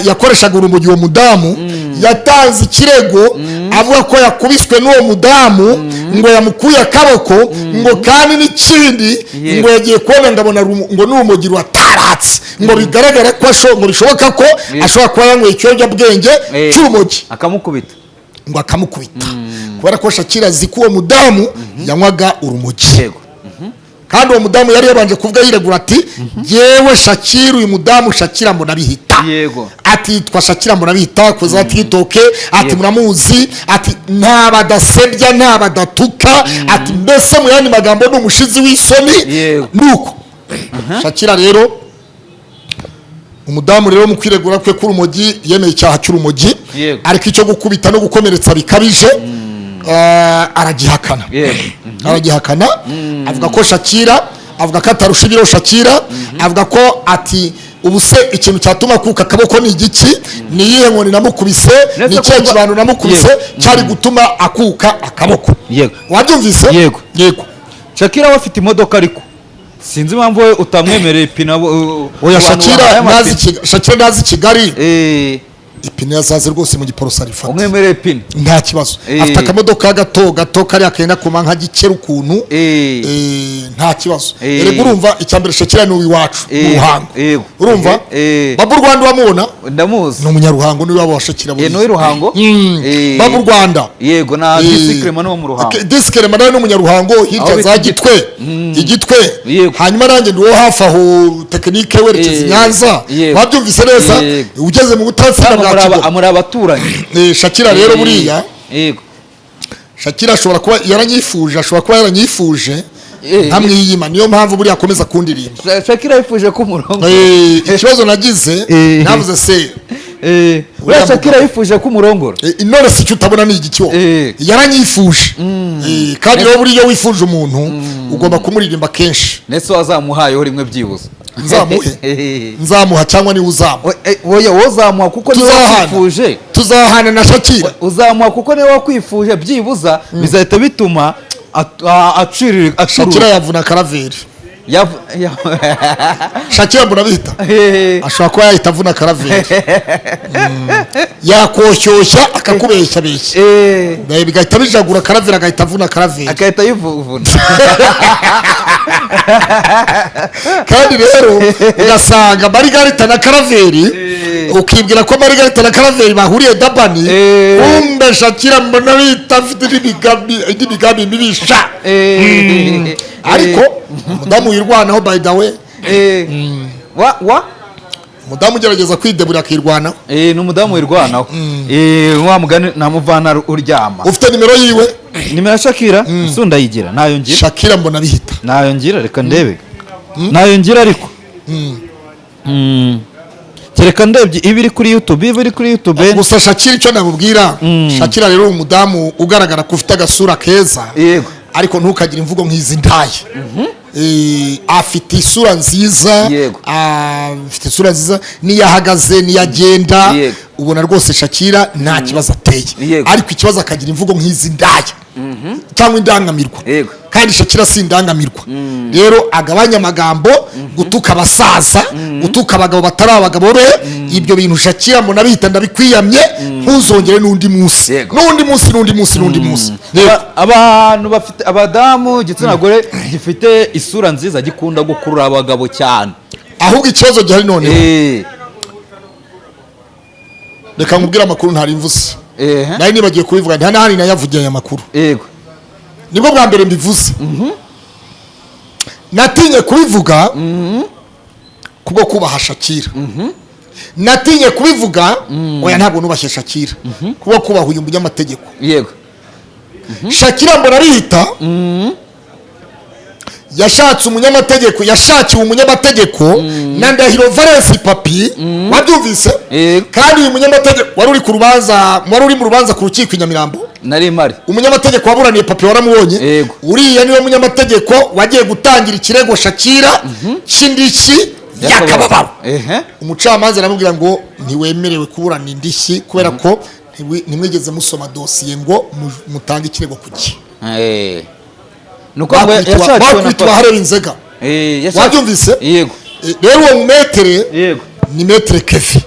yakoreshaga urumogi, uwo mudamu yatanze ikirego avuga ko yakubiswe n'uwo mudamu, ngo yamukuye akaboko, ngo kandi n'ikindi, ngo yagiye kubona ngo abona ngo n'urumogi rurataratse, ngo bigaragara ko ngo bishoboka ko ashobora kuba yanyweye ikiyobyabwenge cy'urumogi. Akamukubita. Ngo akamukubita kubera ko Shakira azi ko uwo mudamu yanywaga urumogi. Kandi uwo mudamu yari yabanje kuvuga yiregura ati: "Yewe Shakira, uyu mudamu Shakira mbona bihita." Ati yitwa Shakira mbona bihita kuza TikTok, ati muramuzi, ati nta badasebya, nta badatuka, ati mbese mu yandi magambo ni umushizi w'isoni. Nuko Shakira rero, umudamu rero mu kwiregura kwe k'urumogi yemeye icyaha cy'urumogi, ariko icyo gukubita no gukomeretsa bikabije aragihakana. Aragihakana, avuga ko Shakira, avuga ko atarusha ibiro Shakira, avuga ko ati ubu se ikintu cyatuma kuka akaboko ni igiki? Ni iyihe nkoni namukubise? Ndetse Ni ikihe kibando namukubise cyari gutuma akuka akaboko? Wabyumvise? Yego. Yego. Shakira we afite imodoka, ariko sinzi impamvu we utamwemereye ipine Oya. abantu Shakira bahaye nazi amapine. Shakira nazi Kigali, ipine yazaze rwose mu Giporoso arifata. Umwemereye ipine. Nta kibazo. Afite akamodoka gato gato kariya kenda kuma nka gikera ukuntu. Nta kibazo. Erega urumva, icya mbere Shakira ni uw'iwacu mu Ruhango. Urumva? Babu Rwanda uramubona? Ndamuzi. Ni umunyaruhango, niwe waba wa Shakira Ni buriya. uw'i Ruhango. Babu Rwanda. Yego, na Disikrema ni uwo mu Ruhango. Disikerema nawe ni umunyaruhango, hirya Aho za bita Gitwe, Igitwe. Hanyuma nanjye ndi uwo hafi aho Tekinike werekeza i Nyanza. Wabyumvise neza? Yego. Ugeze mu butatsinda Cyangwa bwa Kigo. muri abaturanyi. Shakira rero buriya, Shakira ashobora kuba yaranyifuje, ashobora kuba yaranyifuje nkamwiyima, niyo mpamvu buriya akomeza kundirimba. Shakira yifuje ko umurongo Ikibazo nagize, navuze se Buriya uriya Shakira mugabo. yifuje ko umurongora. None se icyo utabona ni igiki wowe? Yaranyifuje. Kandi rero buriya iyo wifuje umuntu ugomba kumuririmba kenshi. Ndetse wazamuhayeho rimwe byibuze. Nzamuhe? Nzamuha cyangwa niwe uzamuha? Oya, wowe uzamuha kuko niwe Tuzahana. wakwifuje. Tuzahana na Shakira. Uzamuha kuko niwe wakwifuje, byibuza bizahita bituma Shakira acurura. yavuna karaveri. Shakira mbona bihita ashobora kuba yahita avuna karaveri. Yakoshyushya akakubeshya beshya, bigahita bijagura karaveri, agahita avuna karaveri. Agahita yivuna. Kandi rero ugasanga Marigarita na Karaveri, ukibwira ko Marigarita na Karaveri bahuriye Dabani, kumbe Shakira mbona bita afite n'imigambi mibisha. Ariko umudamu wirwanaho, by the way, Wa wa umudamu ugerageza kwidebura akirwanaho. Ni umudamu wirwanaho. Wa mugani ntamuvana uryama. Ufite nimero yiwe? Nimero ya Shakira ese ndayigira? Ntayo ngira. Shakira mbona bihita. Ntayo ngira, reka ndebe. Ntayo ngira ariko. Kereka ndebye iba iri kuri YouTube, iba iri kuri YouTube. Gusa Shakira, icyo namubwira, Shakira rero, umudamu ugaragara ko ufite agasura keza, ariko ntukagire imvugo nk'izi ndaye. Afite isura nziza, afite isura nziza, niyo ahagaze, niyo agenda, ubona rwose Shakira nta kibazo ateye, ariko ikibazo akagira imvugo nk'izi ndaya cyangwa indangamirwa, kandi Shakira si indangamirwa. Rero agabanya amagambo, gutuka abasaza, gutuka abagabo batari abagabo be. Ibyo bintu Shakira mbona bihita, ndabikwiyamye, ntuzongere n'undi munsi, n'undi munsi, n'undi munsi, n'undi munsi. Yego. Abantu bafite abadamu, igitsina gore gifite isura nziza gikunda gukurura abagabo cyane. Ahubwo ikibazo gihari noneho, reka nkubwire amakuru ntari mvuze, nari nibagiye kubivuga, nta n'ahandi nayavugiye aya makuru, nibwo bwa mbere mbivuze. Natinye kubivuga kubwo kubaha Shakira. Natinye kubivuga, oya, ntabwo nubashye Shakira, kubwo kubaha uyu munyamategeko. Shakira mbona arihita yashatse umunyamategeko, yashakiwe umunyamategeko na Ndahiro Valens Papi, wabyumvise? Yego. Kandi uyu munyamategeko wari uri ku rubanza, wari uri mu rubanza ku rukiko i Nyamirambo. Nari mari. Umunyamategeko waburaniye Papi waramubonye? Yego. Uriya niwe munyamategeko wagiye gutangira ikirego Shakira cy'indishyi y'akababaro. Umucamanza aramubwira ngo ntiwemerewe kuburana indishyi kubera ko ntimwigeze musoma dosiye ngo mutange ikirego ku gihe. Ni uko ngo yashakiwe na Bakubitwa Papi. hareba inzega. Wabyumvise? Yego. Rero uwo mumaître ni Maître Kevi.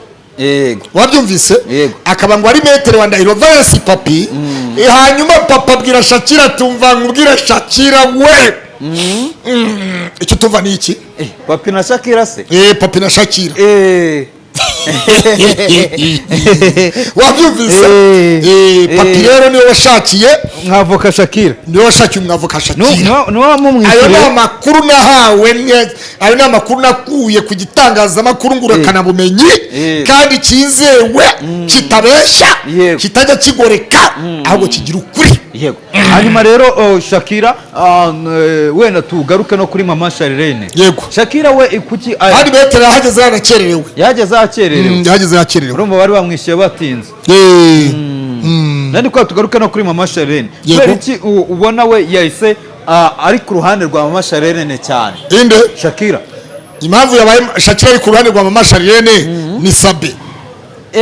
Wabyumvise? Yego. Akaba ngo ari maître wa Ndahiro Valens Papi. Hanyuma papa abwira Shakira, tumva nkubwire Shakira we. Icyo tumva ni iki? Papi na Shakira se? Papi na Shakira. Wabyumvise? Papi rero niwe washakiye Mwavoka Shakira. Niwe washakiye umwavoka Shakira. Niwe Ayo ni wamumwishyuriye. amakuru nahawe ayo ni amakuru nakuye ku gitangazamakuru ngurukanabumenyi kandi cyizewe, kitabeshya, kitajya kigoreka, ahubwo kigira ukuri. Yego. Hanyuma rero, oh, Shakira, wenda tugaruke no kuri mama Charlene. Shakira we kuki Kandi maître yahageze yanakererewe. Yageze akererewe? Yahageze yakererewe. Urumva bari bamwishyuye batinze. Nandi ko tugaruke no kuri mama Charlene. Kubera iki ubona we yahise ari ku ruhande rwa mama Charlene cyane? Inde? Shakira. Impamvu yabaye Shakira ari ku ruhande rwa mama Charlene ni Sabe.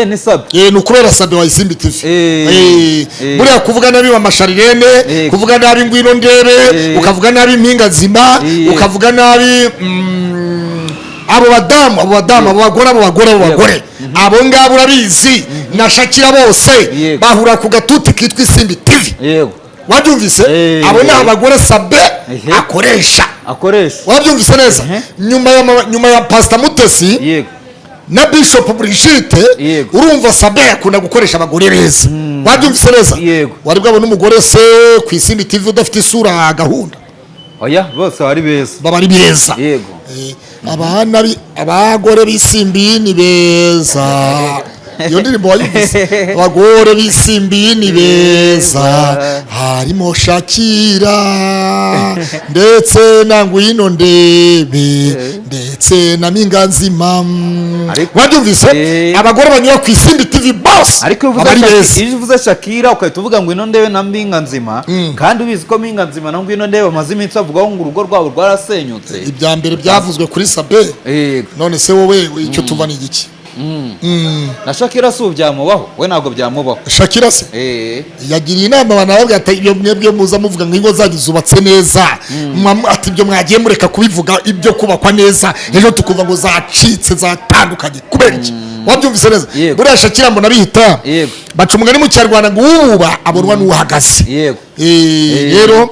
Ni Sabe. Ni ukubera Sabe wa Isimbi TV. Buriya kuvuga nabi mama Charlene, kuvuga nabi Ngwino Ndebe, ukavuga nabi Impinga Nzima, ukavuga nabi abo badamu, abo badamu, abo bagore, abo bagore, abo bagore, abo ngabo urabizi na Shakira bose bahura ku gatuti kitwa Isimbi TV. Wabyumvise? Abo ni abagore Sabe akoresha. Akoresha. Wabyumvise neza? Nyuma ya Pastor Mutesi na Bishop Brigitte, urumva Sabe akunda gukoresha abagore beza. Wabyumvise neza? Yego. Wari bwabona umugore se ku Isimbi TV udafite isura gahunda? Oya, bose bari beza. Baba ari beza. Abana abagore b'isimbi ni beza. Iyo ndirimbo wayumvise? Abagore b'isimbi ni beza, harimo Shakira ndetse na Ngwino Ndebe ndetse na Minganzima. Wabyumvise? Abagore banyura ku Isimbi TV bose Ariko iyo uvuze aba ari beza. Iyo uvuze Shakira ugahita uvuga ngo ino ndebe na Mpinga Nzima, kandi ubizi ko Mpinga Nzima na Ngwino Ndebe bamaze iminsi bavugaho ngo urugo rwabo rwarasenyutse. Ibya mbere byavuzwe kuri Sabe. None se wowe icyo tuva ni igiki? Na Shakira si ubu byamubaho? We ntabwo byamubaho. Shakira se yagiriye inama abantu, arababwira ati ibyo mwebwe muza muvuga ngo ingo zanyu zubatse neza, ati ibyo mwagiye mureka kubivuga, ibyo kubakwa neza, ejo tukumva ngo zacitse, zatandukanye, kubera iki? Wabyumvise neza? Yego. Buriya Shakira mbona bihita, baca umugani mu Kinyarwanda ngo uwuba abonwa n'uhagaze. Rero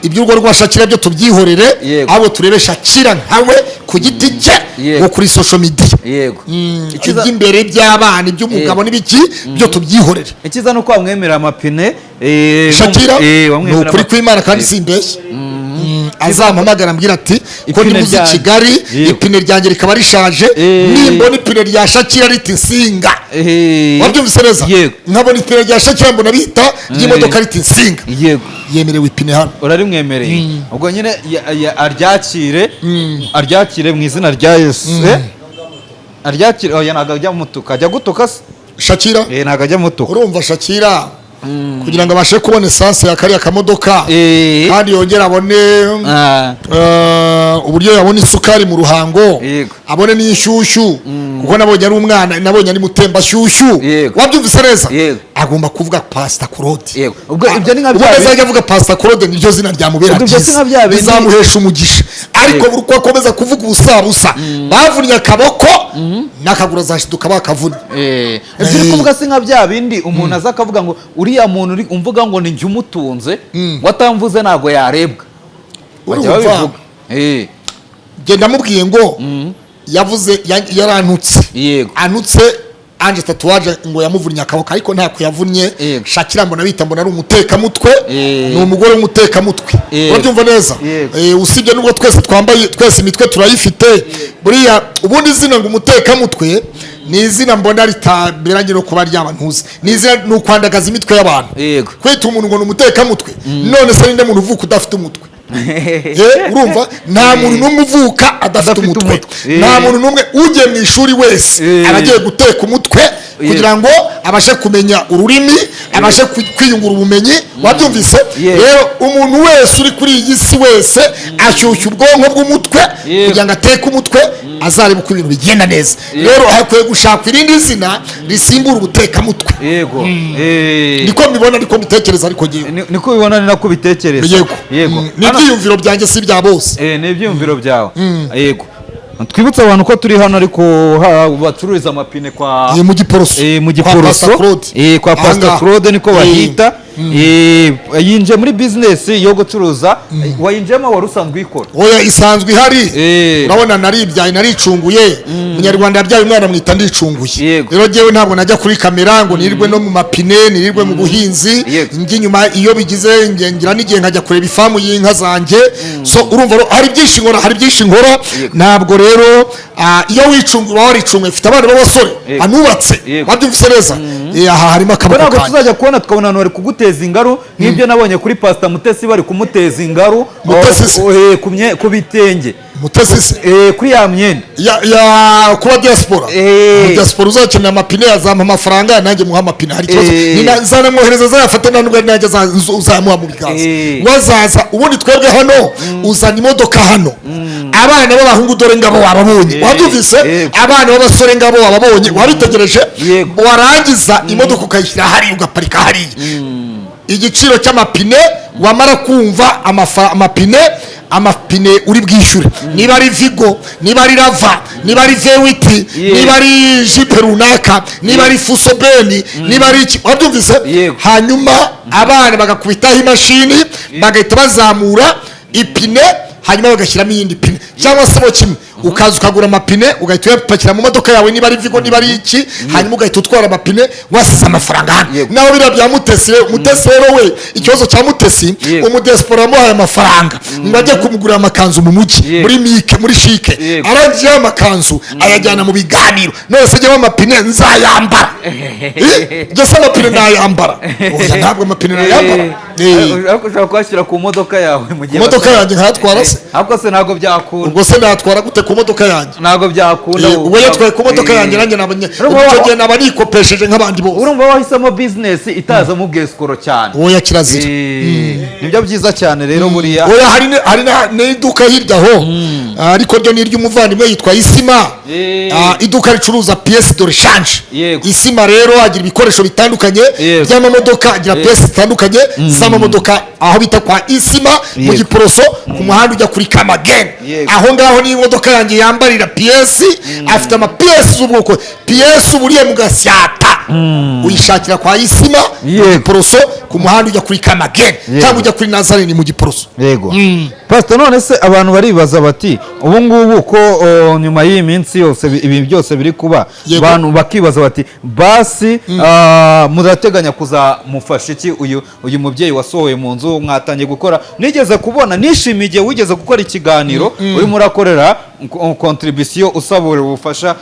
iby'urugo rwa Shakira byo tubyihorere, ahubwo turebe Shakira nkawe ku giti cye ngo kuri social media. Iby'imbere by'abana, iby'umugabo n'ibiki byo tubyihorere. Icyiza ni uko wamwemerera amapine Shakira ni wamwemerera ukuri kw'Imana kandi simbeshye. Azampamagara ambwira ati ko Ipine ndibuze i ryanjye. Kigali, ipine ryanjye rikaba rishaje, nimbona ipine rya Shakira rita insinga. Wabyumvise neza? Yego. Nkabona ipine rya Shakira mbona bita ry'imodoka rita insinga, yemerewe ipine hano. Urarimwemereye. Ubwo nyine aryakire, aryakire mu izina rya Yesu. Aryakira. Oya, ntabwo ajya mutuka, ajya gutuka se? Shakira? Eh, ntabwo ajya mutuka. Urumva Shakira, kugira ngo abashe kubona essence ya kariya kamodoka, kandi yongere abone uburyo yabona isukari mu Ruhango, abone n'inshyushyu, kuko nabonye ari umwana, nabonye ari mutembashyushyu. Wabyumvise neza? Yego. Agomba kuvuga Pastor Claude. Yego. Ubwo ibyo ni nka Ubundi bya azajya avuga Pastor Claude, niryo zina ryamubera Ubwo ibyo si ryiza, nka bya bindi- bizamuhesha umugisha. Ariko buri uko akomeza kuvuga ubusabusa bavunnye akaboko n'akaguru, azashiduka bakavunnye. Ibyo uri kuvuga si nka bya bindi umuntu aza akavuga ngo uriya muntu uri umvuga ngo ni njye umutunze, watamvuze ntabwo yarebwa, bajya Urumva? babivuga. Njye ndamubwiye ngo yavuze yarantutse. Anutse Ange Tatouage ngo yamuvunnye akaboko, ariko ntako yavunnye. Shakira mbona bita, mbona ari umutekamutwe. Ni umugore w'umutekamutwe. Urabyumva neza? Yego. Usibye nubwo twese twambaye, twese imitwe turayifite. Buriya ubundi izina ngo umutekamutwe ni izina mbona ritaberanye no kuba ryaba ntuzi, ni izina, ni ukwandagaza imitwe y'abantu. Kwita umuntu ngo ni umutekamutwe, none se ninde muntu uvuka udafite umutwe? Urumva nta muntu n'umwe uvuka adafite Adafite umutwe. umutwe. Nta muntu n'umwe. Ugiye mu ishuri wese aba agiye guteka umutwe kugira ngo abashe kumenya ururimi, abashe kwiyungura ubumenyi. Wabyumvise? Yego. Rero umuntu wese uri kuri iyi si wese ashyushya ubwonko bw'umutwe kugira ngo ateke umutwe, azarebe uko ibintu bigenda neza. Rero hakwiye gushakwa irindi zina risimbura ubutekamutwe. Niko mbibona, niko mbitekereza, ariko ngewe Niko ubibona, ni nako ubitekereza. Yego. Yego. Ni ibyiyumviro byanjye, si ibya bose. Ni ibyiyumviro byawe. Yego, twibutse abantu ko turi hano, ariko bacururiza amapine kwa Ni mu Giporoso. Mu Kwa Giporoso. Pastor Claude. Kwa Pastor Ahangaha. Claude niko bahita. Yinjiye muri business yo gucuruza. Wayinjiyemo, wari usanzwe uyikora? Oya, isanzwe ihari. Urabona naribyaye, naricunguye. Umunyarwanda yabyaye umwana amwita ndicunguye. Rero jyewe ntabwo najya kuri kamera ngo nirirwe no mu mapine, nirirwe mu buhinzi. Njye inyuma iyo bigize ngira n'igihe nkajya kureba ifamu y'inka zanjye. So urumva rero, hari byinshi nkora, hari byinshi nkora. Ntabwo rero iyo wicunguye uba waricunguye. Mfite abana b'abasore anubatse. Wabyumvise neza? Aha harimo Ubwo akaboko ntabwo kanjye. tuzajya kubona tukabona abantu bari kuguteza ingaru nk'ibyo nabonye kuri Pastor Mutesi, bari kumuteza ingaru. Mutesi se? Oh, ku bitenge. Mutesi se? Kuri ya myenda. Ya kuba diaspora. Mu diaspora uzakenera amapine yazampa amafaranga, nanjye muha amapine. Hari ikibazo? Nzanamwohereza azayafate, nta nubwo nanjye uzamuha mu biganza. Wazaza ubundi twebwe hano uzana imodoka hano, abana b'abahungu dore ngabo wababonye. Wabyumvise? Yego. Abana b'abasore ngabo wababonye, wabitegereje? Yego. Warangiza imodoka ukayishyira hariya, ugaparika hariya. Igiciro cy'amapine wamara kumva amapine uri bwishyure, niba ari Vigo, niba ari Rava, niba ari V8, niba ari Jeep runaka, niba ari Fuso Ben, niba ari iki, wabyumvise? Yego. Hanyuma abana bagakubitaho imashini, bagahita bazamura ipine, hanyuma bagashyiramo iyindi pine, cyangwa se bo kimwe ukaza ukagura amapine, ugahita uyapakira mu modoka yawe, niba ari Vigo, niba ari iki, hanyuma ugahita utwara amapine wasize amafaranga hano. Naho biriya bya Mutesi rero, Mutesi rero we, ikibazo cya Mutesi, umudiaspora yamuhaye amafaranga ngo ajye kumugurira amakanzu mu mujyi, muri mike, muri CHIC. Arangije ya makanzu ayajyana mu biganiro. None se njyewe amapine nzayambara? Njye se amapine nayambara? Oya, ntabwo amapine nayambara. Ariko ushobora kuyashyira ku modoka yawe mu gihe Imodoka yanjye nkayatwara se? Ariko se ntabwo byakunda? Ubwo se natwara gute ku modoka yanjye? Ntabwo byakunda. Ubwo yatwaye ku modoka yanjye, nanjye naba Urumva ubwo icyo gihe naba nikopesheje nk'abandi bose. Urumva wahisemo business itazamo ubwesikoro cyane. Oya, kirazira. Nibyo byiza cyane rero buriya. Oya, hari n'iduka hirya aho, ariko ryo ni iry'umuvandimwe yitwa Isima. Iduka ricuruza pièces de rechange. Isima rero agira ibikoresho bitandukanye by'amamodoka, agira pièces zitandukanye z'amamodoka, aho bita kwa Isima mu Giporoso, ku muhanda ujya kuri Kamageni. Aho ngaho niyo imodoka yanjye yambarira pièces. Afite amapièces z'ubwoko, pièce uburiye mu Gasyata uyishakira kwa Isima mu Giporoso, ku muhanda ujya kuri Kamageni cyangwa ujya kuri Nazarene mu Giporoso. Yego Pastor, none se abantu baribaza bati ubu ngubu ko nyuma y'iyi minsi yose ibi byose biri kuba, abantu bakibaza bati basi murateganya kuzamufasha iki uyu mubyeyi wasohoye mu nzu? Mwatangiye gukora, nigeze kubona, nishimiye igihe wigeze gukora ikiganiro urimo urakorera Contribution usaba ubufasha,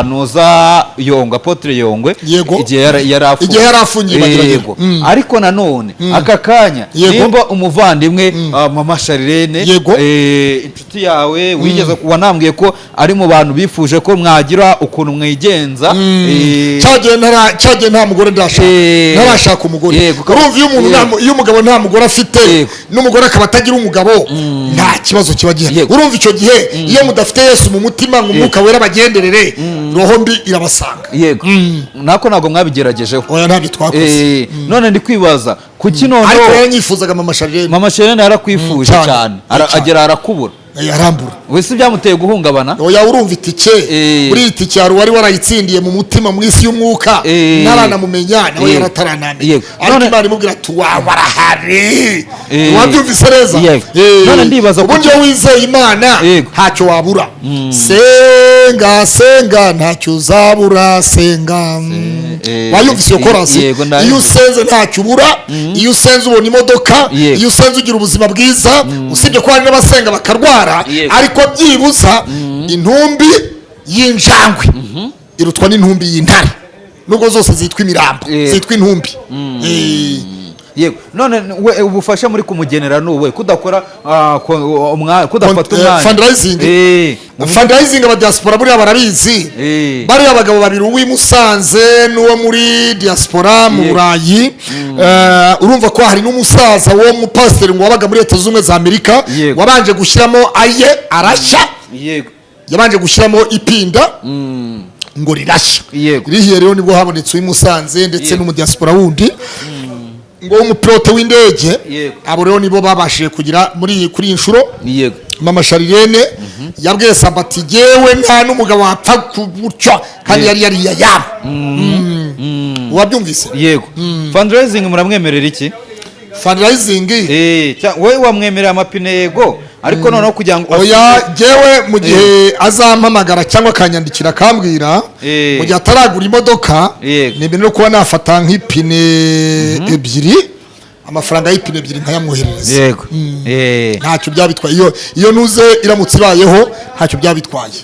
nuza Yongwe, Apotre Yongwe, Yego. igihe yari afungiye. Igihe yari afungiye Mageragere. Yego. Ariko nanone aka kanya, nimba umuvandimwe, Mama Charlene, inshuti yawe wigeze wanambwiye ko ari mu bantu bifuje ko mwagira ukuntu mwigenza, Cyagihe cyagihe nta mugore ndashaka, ntarashaka umugore. Urumva iyo umuntu iyo umugabo nta mugore afite, n'umugore akaba atagira umugabo, nta kibazo kiba gihari. Urumva icyo gihe iyo mudafite Yesu mu mutima ngo Umwuka Wera abagenderere, roho mbi irabasanga. Yego, nako ntabwo mwabigeragejeho. Oya, ntabyo twakoze. None ndi kwibaza kuki Ariko noneho yaranyifuzaga Mama Charlene. Mama Charlene yarakwifuje Cyane. cyane. Cyane. Agera arakubura. Arambura. Wese byamuteye guhungabana. Oya, urumva itike, muri iyi tike hari uwari warayitsindiye mu mutima, mu isi y'umwuka, ntaranamumenya nawe, yarataranamenya, ariko Imana imubwira ati: "Wawe arahari." Wabyumvise neza? Yego. None ndibaza Ubundi iyo wizeye Imana, ntacyo wabura. Senga, senga, ntacyo uzabura, senga. Wayumvise iyo korasi? Yego, ndayo. Iyo usenze ntacyo ubura. Iyo usenze ubona imodoka. Iyo usenze ugira ubuzima bwiza, usibye ko hari n'abasenga bakarwara, ariko byibuza intumbi y'injangwe irutwa n'intumbi y'intare, nubwo zose zitwa imirambo, zitwa intumbi. Yego, none we ubufasha muri kumugenera ni uwe kudakora, kudafata umwanya? Fundraising. Fundraising, aba diaspora buriya barabizi. Bariya abagabo babiri, uw'i Musanze n'uwo muri diaspora mu Burayi. Urumva ko hari n'umusaza wo mupasiteri ngo wabaga muri Leta Zunze Ubumwe za Amerika, wabanje gushyiramo aye arashya. Yabanje gushyiramo ipinda ngo rirashya. Rihiye rero nibwo habonetse uw'i Musanze ndetse n'umudiaspora wundi ngo w'umupilote w'indege. Abo rero nibo babashije kugira muri kuri iyi nshuro. Mama Charlene yabwiye Sabati: "Jyewe nta n'umugabo wapfa gutya," kandi yari yariye ayabo. Wabyumvise? Yego. Fundraising muramwemerera iki? Fundraising? Wowe wamwemerera amapine, yego, ariko noneho kugira ngo Oya, jyewe mu gihe azampamagara cyangwa akanyandikira akambwira, mu gihe ataragura imodoka, ni ibintu no kuba nafata nk'ipine ebyiri, amafaranga y'ipine ebyiri nkayamwoherereza. Ntacyo byaba bitwaye. Iyo nuze iramutse ibayeho, ntacyo byaba bitwaye.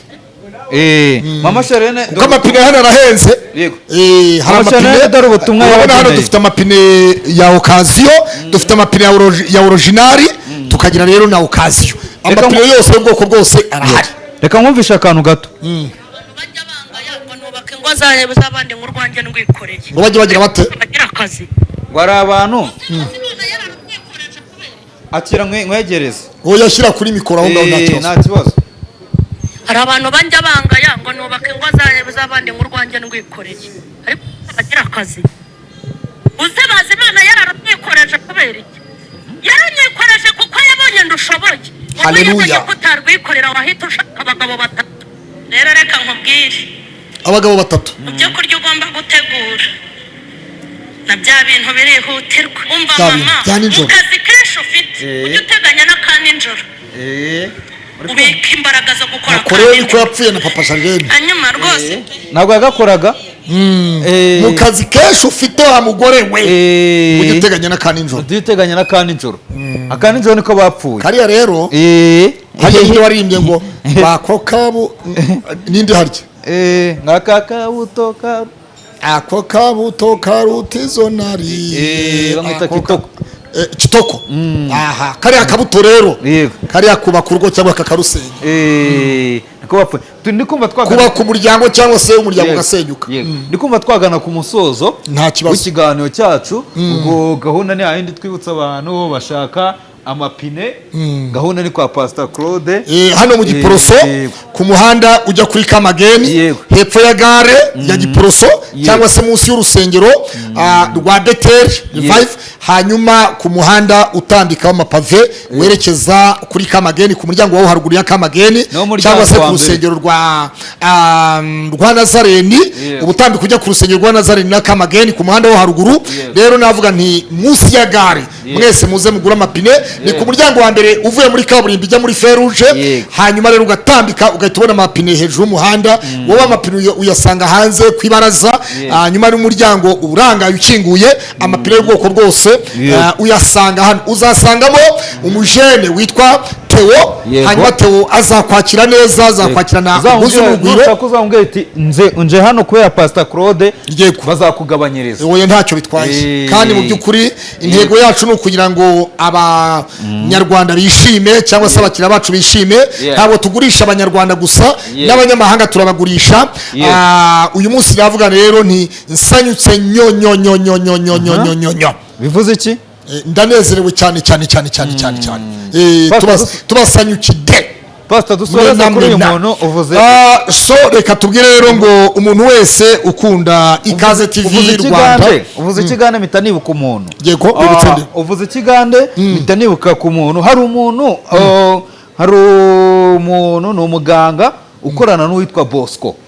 Mama Charlene, Kuko amapine hano arahenze. Hari Mama Charlene, amapine, dore ubutumwa urabona hano yabageneye. dufite amapine ya occasion, dufite amapine ya original, tukagira rero na occasion. Reka Amapine yose y'ubwoko bwose arahari. Reka nkumvishe akantu gato. Bajya bangaya ngo nubaka ingo z'abandi nk'urwanjye ndwikoreye. Ngo bajye bagira bate? Bagira akazi. Ngo hari abantu Imana yararwikoreje kubera akira nkwegereze. Oya, shyira kuri mikoro aho ngaho, nta kibazo. Nta kibazo. Hari abantu bajya bangaya ngo nubaka ingo z'abandi nk'urwanjye ndwikoreye, ariko bagira akazi. Uze bazi Imana yararwikoreje kubera iki? Yaranyikoreje kuko yabonye ndushoboye. Wowe Haleluya. yabonye ko utarwikorera, wahita ushaka abagabo batatu. Rero reka nkubwire. Abagabo batatu. Mu byo kurya ugomba gutegura na bya bintu birihutirwa, umva Bya bintu mama, bya nijoro. mu kazi kenshi ufite, ujye uteganya n'aka nijoro, ubike imbaraga zo gukora Ako aka rero niko nijoro. yapfuye na Papa Charlene. Hanyuma rwose Ntabwo yagakoraga. Mu kazi kenshi ufite, wa mugore we, ujye uteganya n'aka nijoro. Ujye uteganya n'aka nijoro. Aka nijoro niko bapfuye. Kariya rero, hariya ninde waririmbye ngo bako kabu, ninde harya? Ngaka kabuto ka Ako kabuto karuta izo nariye. Bamwita Ako Kitoko. Kitoko, aha kariya kabuto rero, kariya kubaka urugo cyangwa kakarusenya. Niko bapfuye. Ndi kumva twagana Kubaka umuryango cyangwa se umuryango ugasenyuka. Yego. Ndi kumva twagana ku musozo Nta kibazo. w'ikiganiro cyacu. Ubwo gahunda ni yayindi twibutsa abantu bashaka amapine, gahunda ni kwa Pastor Claude. Hano mu Giporoso, ku muhanda ujya kuri Kamageni, hepfo ya gare ya Giporoso, cyangwa se munsi y'urusengero rwa Beteri Revive. Hanyuma ku muhanda utambika w'amapave werekeza kuri Kamageni, ku muryango wo haruguru ya Kamageni, Niwo muryango cyangwa se wa ku mbere. rusengero rwa Nazareni. Ubutambika ujya ku rusengero rwa Nazareni na Kamageni, ku muhanda wo haruguru. Rero navuga nti munsi ya gare, mwese muze mugure amapine. Ni ku muryango wa mbere uvuye muri kaburimbo ijya muri feruje. Hanyuma rero ugatambika ugahita ubona amapine hejuru y'umuhanda. Wowe amapine uyasanga hanze ku ibaraza. Hanyuma n'umuryango urangaye ukinguye, amapine y'ubwoko bwose uyasanga hano. Uzasangamo umujene witwa Tony. Theo. Hanyuma Theo azakwakira neza, azakwakirana ubwuzu n'urugwiro. Nushaka uzamubwira uti nze nje hano kubera Pastor Claude, bazakugabanyiriza. Oya, ntacyo bitwaye. Kandi mu by'ukuri intego yacu ni ukugira ngo Abanyarwanda bishime cyangwa se abakiriya bacu bishime. Ntabwo tugurisha Abanyarwanda gusa, n'abanyamahanga turabagurisha. Ah, uyu munsi navuga rero nti nsanyutse nyo nyo nyo nyo nyo nyo nyo nyo nyo nyo. Bivuze iki? Ndanezerewe cyane cyane cyane cyane cyane cyane. Pastor, Tubasanyukide. Pastor, dusoreze kuri uyu muntu uvuze. Ah, so reka tubwire rero ngo umuntu wese ukunda Ikaze TV Uvuze Rwanda. ikigande, uvuze ikigande mpita nibuka umuntu. Yego, wibutse nde? Uvuze ikigande mpita nibuka ku muntu, hari umuntu, ni umuganga ukorana n'uwitwa Bosco.